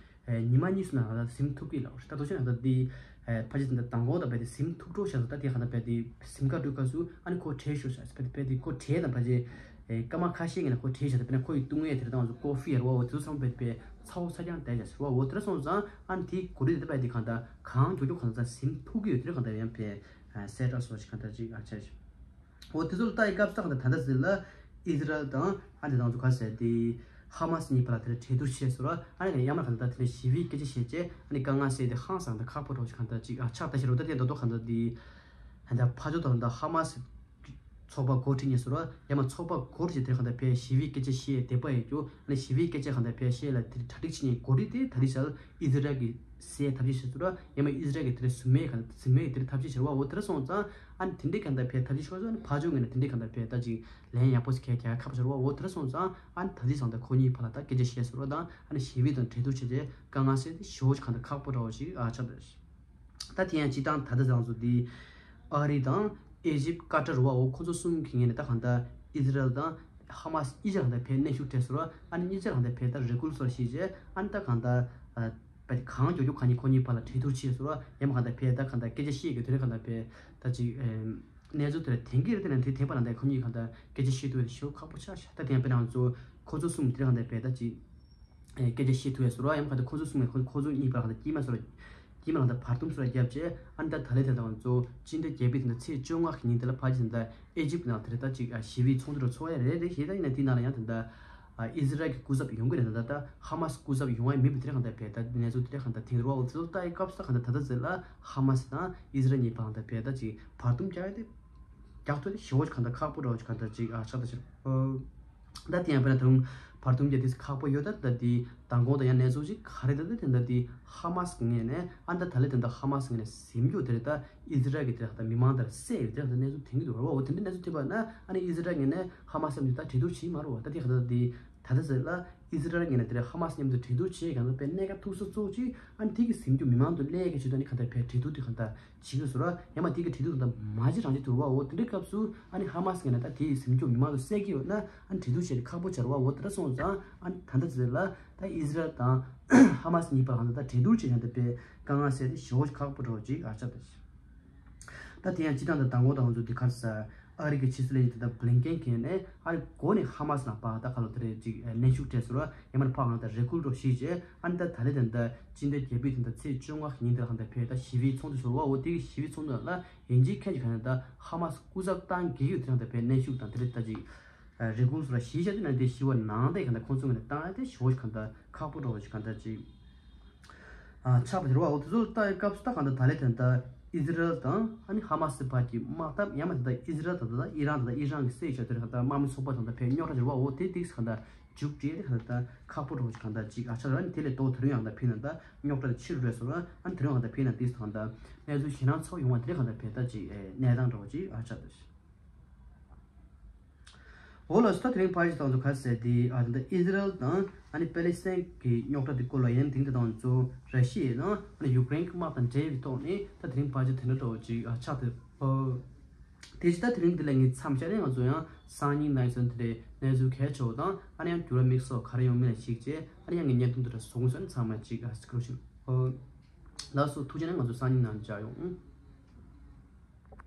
དེ་ཉི་མ་གཉིས་སུ་ན་ག་ད་སིམ་ཐུབ་ཀྱི་ལ་ད་དོ་ཆེན་ད་ལྟ་དེ་ཕ་ཆེ་ད་ལྟ་དང་གོ་ད་བས་དེ་སིམ་ཐུབ་འགྲོ་ཤག་ད་དེ་ག་ད་བས་དེ་སིམ་ཀ་འགྲོ་ཀ་སུ་ཨ་ནི་ཁོ་བྲེལ་ཤོག་ཤག་བས་དེ་བས་དེ་ཁོ་བྲེལ་དང་ཕ་ཆེ་སྐར་མ་ཁ་ཤས་ངེས་ན་ཁོ་བྲེལ་ཤག་ད་བས་ན་ཁོ་ཡི་ཏུང་ངེས་དེ་ར་ད་ང་ཚོ་ཀོ་ཧྥི་ཡར་བ་འོ་དེ་ཚོ་ཚང་བས་དེ་བས་ཚ་བོ་ཚ་རྐྱང་བསྡད་ཤག་ཟེར་བ་འོ་དེ་ར་སོང་ཙང་ཨ་ནི་དེ་གོ་རེ་དེ་བས་དེ་ག་ད་གང་མགྱོགས་མགྱོགས་ག་ད་སིམ་ཐུབ་ཀྱི་ཡོད་དེ་ར་ག་ད་ཡང་བས། གསལ་བསྒྲགས་སོགས་ཤིག་གང་ལྟར་ཅིག་ཨ་ཆ་ཞིག་འོ་དེ་ཚོ་ལ་ལྟ་ཡི་སྐབས་སུ་ད་ད་ལྟ་ཟེར་ལ་ཨི་ཟི་རལ་དང་ཨ་འདི་དང་ཚོ་ག་ཟེར་དེ་ཧ་མ་སི་གཉིས་བར་ལ་དེར་གྲོས་བསྡུར་བྱས་ཟེར་བ་ཨ་ནི་ཡང་མ་གང་ལྟར་དེ་ཞི་བའི་སྐད་ཆ་བཤད་བྱས་ཨ་ནི་དཀའ་ངལ་སེལ་ཏེ་ཧང་སང་ད་ཁག་པོ་འགྲོ་ཞིག་གང་ལྟར་ཅིག་ཨ་ཆགས་ད་ཞེ་རོ་ད་དེ་ད་དོ་གང་ལྟར་དེ་ཨ་ད་ཕ་ཇོ་དང་ད་ཧ་མ་སི་ཚོགས་པ་འགོ་ཁྲིད་ཉེ་ཟེར་བ་ཡང་མ་ཚོགས་པ་འགོ་ཁྲིད་བྱས་དེར་གང་ལྟར་ཕའི་ཞི་བའི་སྐད་ཆ་བཤད་བདེ་པ་ཡོད་རྒྱུ་ཨ་ནི་ཞི་བའི་སྐད་ཆ་གང་ལྟར་ཕའི་བཤད་ལ་དེར་གྲ་སྒྲིག་བྱེད་ཉེ་འགོ་ཁྲིད་དེ་ད་རི་ཤལ་ཨི་ཟི་རལ་གི་སའི་ཐབས་ཤེས་བྱེད་ཚུལ་ཡང་ན་ཨི་ཟི་རལ་གྱི་དེར་ཟུར་མའི་ག་ཟུར་མའི་དེར་ཐབས་ཤེས་བྱེད་བ་འོ་དེར་སོང་ཙང་ཨ་ནི་དེ་འདྲའི་ག་འདྲ་བས་ཐབས་ཤེས་ཤོར་སོང་ཨ་ནི་ཕ་ཇོ་ངོས་ནས་དེ་འདྲའི་ག་འདྲ་བས་ད་ཅིག་ལན་ཡག་པོ་ཞིག་གས་རྒྱག་ཁག་པོ་ཤོར་བ་འོ་དེར་སོང་ཙང་ཨ་ནི་ད་ཅིག་སང་ད་ཁོ་གཉིས་བར་ལ་ད་སྐད་ཆ་བཤད་ཟེར་བ་དང་ཨ་ནི་ཞི་བའི་དང་གྲོས་བསྡུར་བྱས་རྗེས་དཀའ་ངལ་སེལ་ཏེ་ཞེ་པོ་ཅིག་ག་འདྲ་ཁག་པོ་འདྲ་བོ་ཞིག་ཨ་ཆགས་འདུག་ད་དེ་ཡང་སྤྱི་བཏང་ད་ལྟ་ཚང་ཚོ་འདི་ཨ་རི་དང་ཨེ་ཇིབ་ཀ་ཏར་རུ་བ་འོ་ཁོ་ཚོ་གསུམ་གྱི་ངོས་ནས་ད་ག་འདྲ་ཨི་ཟི་རལ་དང་ཧ་མ་སི་གཉིས་ཆར་ག་འདྲ་བས་གནོན་ཤུགས་སྤྲད་ཟེར་བ་ཨ་ནི་གཉིས་ཆར་ག་འདྲ་བས་ད་རེ་སྐུལ་སོགས་ཤིག་བྱས་ཨ་ནི་ད་ག་འདྲ། བས་གང་མགྱོགས་མགྱོགས་གང་ཉིད་ཁོ་གཉིས་བར་ལ་གྲོས་བསྡུར་བྱས་ཟེར་བ་ཡང་མ་གང་ལྟར་བས་ད་གང་ལྟར་སྐད་ཆ་བཤད་དགོས་དེ་རེད་གང་ལྟར་བས་ད་ཅིག་གནས་ཚུལ་དེ་ལ་དེང་གི་རེད་དེ་ན་དེ་དེ་བར་ལ་ད་ཁོ་གཉིས་གང་ལྟར་སྐད་ཆ་བཤད་ཐུབ་པའི་ཞེ་པོ་ཁག་པོ་ཆགས་ཤག་ད་དེ་ཡང་དཔེར་ན་ང་ཚོ་ཁོ་ཚོ་གསུམ་དེ་རེད་གང་ལྟར་བས་ད་ཅིག་སྐད་ཆ་བཤད་ཐུབ་པའི་ཟེར་བ་ཡང་མ་གང་ལྟར་ཁོ་ཚོ་གསུམ་ནས་ཁོ་ཁོ་ཚོ་གཉིས་བར་གང་ལྟར་དཀྱིལ་མ་ཟེར་བ་དཀྱིལ་མ་གང་ལྟར་བར་འདུམ་ཟེར་བ་བརྒྱབ་རྗེས་ཨ་ནི་ད་ད་ལས་དེ་ད་ང་ཚོ་སྤྱི་ཟླ་བརྒྱད་པའི་དེ་ད་ཚེས་བཅོ་ལྔ་གི་ཉིན་དེ་ལ་ཕ་གི་དེ་ད་ཨེ་ཇིབ་ནང་དེ་རེད་ད་ཅིག་ཞི་བའི་ཚོགས་འདུ་རུ་འཚོགས་ཡ་རེད་རེད་ཞེས་ད་ཡིན་ན་དེ་ནང་ལ་ཡང་དེ་ད། ཨི་ཟི་རལ་གྱི་སྐུ་ཚབ་ཡོང་གི་རེད་ད་ད་ཧ་མ་སི་སྐུ་ཚབ་ཡོང་བ་མིན་པའི་དེ་རེད་གང་ལྟར་བས་ད་གནས་ཚུལ་དེ་རེད་གང་ལྟར་ཐེངས་རེ་བ་འོ་ཚོ་ལྟ་ཡི་སྐབས་སུ་གང་ལྟར་ད་ལྟ་ཟེར་ལ་ཧ་མ་སི་དང་ཨི་ཟི་རལ་གཉིས་བར་གང་ལྟར་བས་ད་ཅིག་བར་འདུམ་རྒྱག་ཡ་དེ་རྒྱག་ཐུབ་དེ་ཞེ་པོ་ཅིག་གང་ལྟར་ཁག་པོ་འདྲ་བོ་ཅིག་གང་ལྟར་ཅིག་ཨ་ཆགས་ད་ཕྱིར་ད་དེ་ཡང་དཔེར་ན་ད་རུང་བར་འདུམ་རྒྱག་དུས་ཁག་པོ་ཡོད་ད་ད་དེ་མདང་དགོང་དང་ཡང་གནས་ཚུལ་ཅིག་ག་རེ་ད་ད་དེ་ད་དེ་ཧ་མ་སི་ངོས་ནས་ཨ་ད་ད་ལེ་དེ་ད་ཧ་མ་སི་ངོས་ནས་ཟིན་རྒྱུ་དེ་རེད་ད། ཨི་ཟི་རལ་གྱི་དེ་ལ་ད་མི་མང་དེར་བསད་ཡོད་དེ་ལ་ད་གནས་ཚུལ་ཐོན་གྱི་འདུག་ར་བ། འོ་དེ་འདྲའི་གནས་ཚུལ་ཐོན་པ་ན་ཨ་ནི་ཨི་ཟི་རལ་ངོས་ནས་ཧ་མ་སི་མཉམ་དུ་ད་གྲོས་བསྡུར་བྱེད་མ་རུང་བ་ད་དེ་ག་ད་དེ་ད་ལྟ་ཟེར་ལ་ཨི་ཟི་རལ་ངོས་ནས་དེ་ལ་ཧ་མ་སི་མཉམ་དུ་གྲོས་བསྡུར་བྱེད་གང་ལ་དཔེ་གནས་སྐབས་ཐུག་ས་གཙོ་ཆེ་ཨ་ནི་དེ་གི་ཟིན་རྒྱུ་མི་མང་དུ་སླེབས་ཀྱི་ཆེད་དུ་ཨ་ནི་ག་ད་དཔེ་གྲོས་བསྡུར་དེ་ག་ད་བྱེད་དགོས་སོ་ར་ཡང་མ་དེ་གི་གྲོས་བསྡུར་ད་མ་བྱེད་རང་བྱེད་དུ་རུང་བ། འོ་དེ་འདྲའི་སྐབས་སུ་ཨ་ནི་ཧ་མ་སི་ངོས་ནས་ད་དེ་གི་ཟིན་རྒྱུ་མི་མང་དུ་བསད་ཀྱི་ཡོད་ན་ཨ་ནི་གྲོས་བསྡུར་བྱེད་དེ་ཁག་པོ་ཆགས་རུང་བ། འོ་དེ་འདྲ་སོང་ཙང་ཨ་ནི་ད་ལྟ་ཟེར་ལ་ད་ཨི་ཟི་རལ་དང་ཧ་མ་སི་གཉིས་བར་ལ་ད་གྲོས་བསྡུར་བྱེད་ཀྱང་ད་དཔེ་དཀའ་ངལ་སེལ་ཏེ་ཞེ་པོ་ཁག་པོ་འགྲོ་ཅིག་ཨ་ཅག་ད། ད་དེ་ཡང་སྤྱི་བཏང་ད་དང་པོ་དང་ང་ཚོ་འདི་གར་ས་ཨ་རི་གི་ཕྱི་སྲིད་བློན་ཆེན་ད་ལྟ་བྷི་ལིན་ཀེན་གྱིས་ནས་ཨ་རི་འགོ་ནས་ཧ་མ་སི་ནང་པ་ད་ག་ལོ་དེ་རེད་ཅིག་གནོན་ཤུགས་སྤྲད་ཟེར་བ་ཡང་མ་ཕག་ནང་ད་རེ་སྐུལ་རོགས་ཞེས་བྱས་ཨ་ནི་ད་ད་ལེ་དེ་ད་སྤྱི་ཟླ་བརྒྱད་པའི་དེ་ད་ཚེས་བཅོ་ལྔ་གི་ཉིན་དེ་ལ་ཧ་ད་ཕེ་ད་ཞི་བའི་ཚོགས་འདུ་ཟེར་བ་འོ་དེ་གི་ཞི་བའི་ཚོགས་འདུ་ལ་ཡིན་གཅིག་མཁན་གྱི་ག་ནས་ད་ཧ་མ་སི་སྐུ་ཚབ་བཏང་གི་ཡོད་དེ་ད་ཕེ་གནོན་ཤུགས་དང་དེ་རེད་ད་ཅིག་རེ་སྐུལ་སོགས་ལ་གཞི་བཞག་དེ་ན་དེ་ཞི་བ་ནང་དེ་གང་ལྟར་ཁོང་ཚོ་ངོས་ནས་བཏང་ཡ་དེ་ཞི་བ་གང་ལྟར་ཁག་པོ་འགྲོ་བ་ཞིག་གང་ལྟར་ཅིག་ཆགས་པ་དེ་རེད་བ། འོ་དེ་ཚོ་ལ་ལྟ་ཡི་སྐབས་སུ་ད་གང་ལྟར་ད་ལེ་དེ་ད་ཨི་ཟི་རལ་དང་ཨ་ནི་ཧ་མ་སི་བར་གྱི་དམག་འཐབ་ཡང་མ་དེ་ད་ཨི་ཟི་རལ་དང་ད་ཨི་རན་དང་ད་ཨི་རན་གྱི་སྲིད་བྱ་དེ་རེད་གང་ལྟར་དམག་མི་ཚོགས་པ་དང་ད་ཕན་རྙོག་དྲ་རེད་བ། འོ་དེ་ཏིག་གང་ལྟར་མཇུག་སྒྲིལ་དེ་གང་ལྟར་ཁག་པོ་འགྲོ་བ་ཞིག་གང་ལྟར་ཅིག་ཨ་ཆགས་རེད། ཨ་ནི་དེ་ལས་ལྡོག་དེ་རིང་ཡང་ད་ཕན་ན་ད་རྙོག་དྲ་དེ་ཕྱིར་རེད་སོང་ཨ་ནི་དེ་རིང་ཡང་ད་ཕན་ན་ཏིག་གང་ལྟར་གནས་ཚུལ་ཞེ་དྲག་ཚ་བོ་ཡོང་བ་དེ་རེད་གང་ལྟར་ཕན་ད་ཅིག་གནས་སྟངས་འགྲོ་བ་ཅིག་ཨ་ཆགས་ད། འོ་ལགས་སོ། ད་དེ་རིང་ཕར་ཞིག་ཏང་ཚོ་ག་ཟེར་དེ་ཨ་ད་ཨི་ཟི་རལ་དང་ཨ་ནི་པེ་ལི་སི་ཐན་གྱི་རྙོག་དྲ་དེ་སྐོར་ལ་ཡིན་དེང་དེ་ཏང་ཚོ་ར་ཤི་ཡ་དང་ཨ་ནི་ཡུཀ་རེན་གྱི་དམག་དང་འབྲེལ་བའི་ཐོག་ནས་ད་དེ་རིང་ཕར་ཞིག་དེ་འདྲ་འདྲ་བོ་ཅིག་ཨ་ཆགས་ཏེ་ཨོ། དེ་ཅི་ད་དེ་རིང་འདི་ལ་ངས་མཚམས་བཞག་ནས་ང་ཚོ་ཡང་སང་ཉིན་ནང་ཚོ་འདི་རེད་གནས་ཚུལ་གལ་ཆེ་བོ་དང་ཨ་ནི་ཡང་འགྱུར་བ་དམིགས་སོགས་ག་རེ་ཡོང་མིན་ལ་གཞིགས་རྗེས་ཨ་ནི་ཡང་ངས་བརྙན་ཐུང་འདི་འདྲ་བཟོ་དགོས་སོང་ཨ་ནི་ཚང་མ་ཅིག་ཨ་སྐུ་རུ་ཞུ། ཨོ། ལགས་སོ་ཐུགས་རྗེ་གནང་ང་ཚོ་སང་ཉིན་ནང་མཇལ་ཡོང་།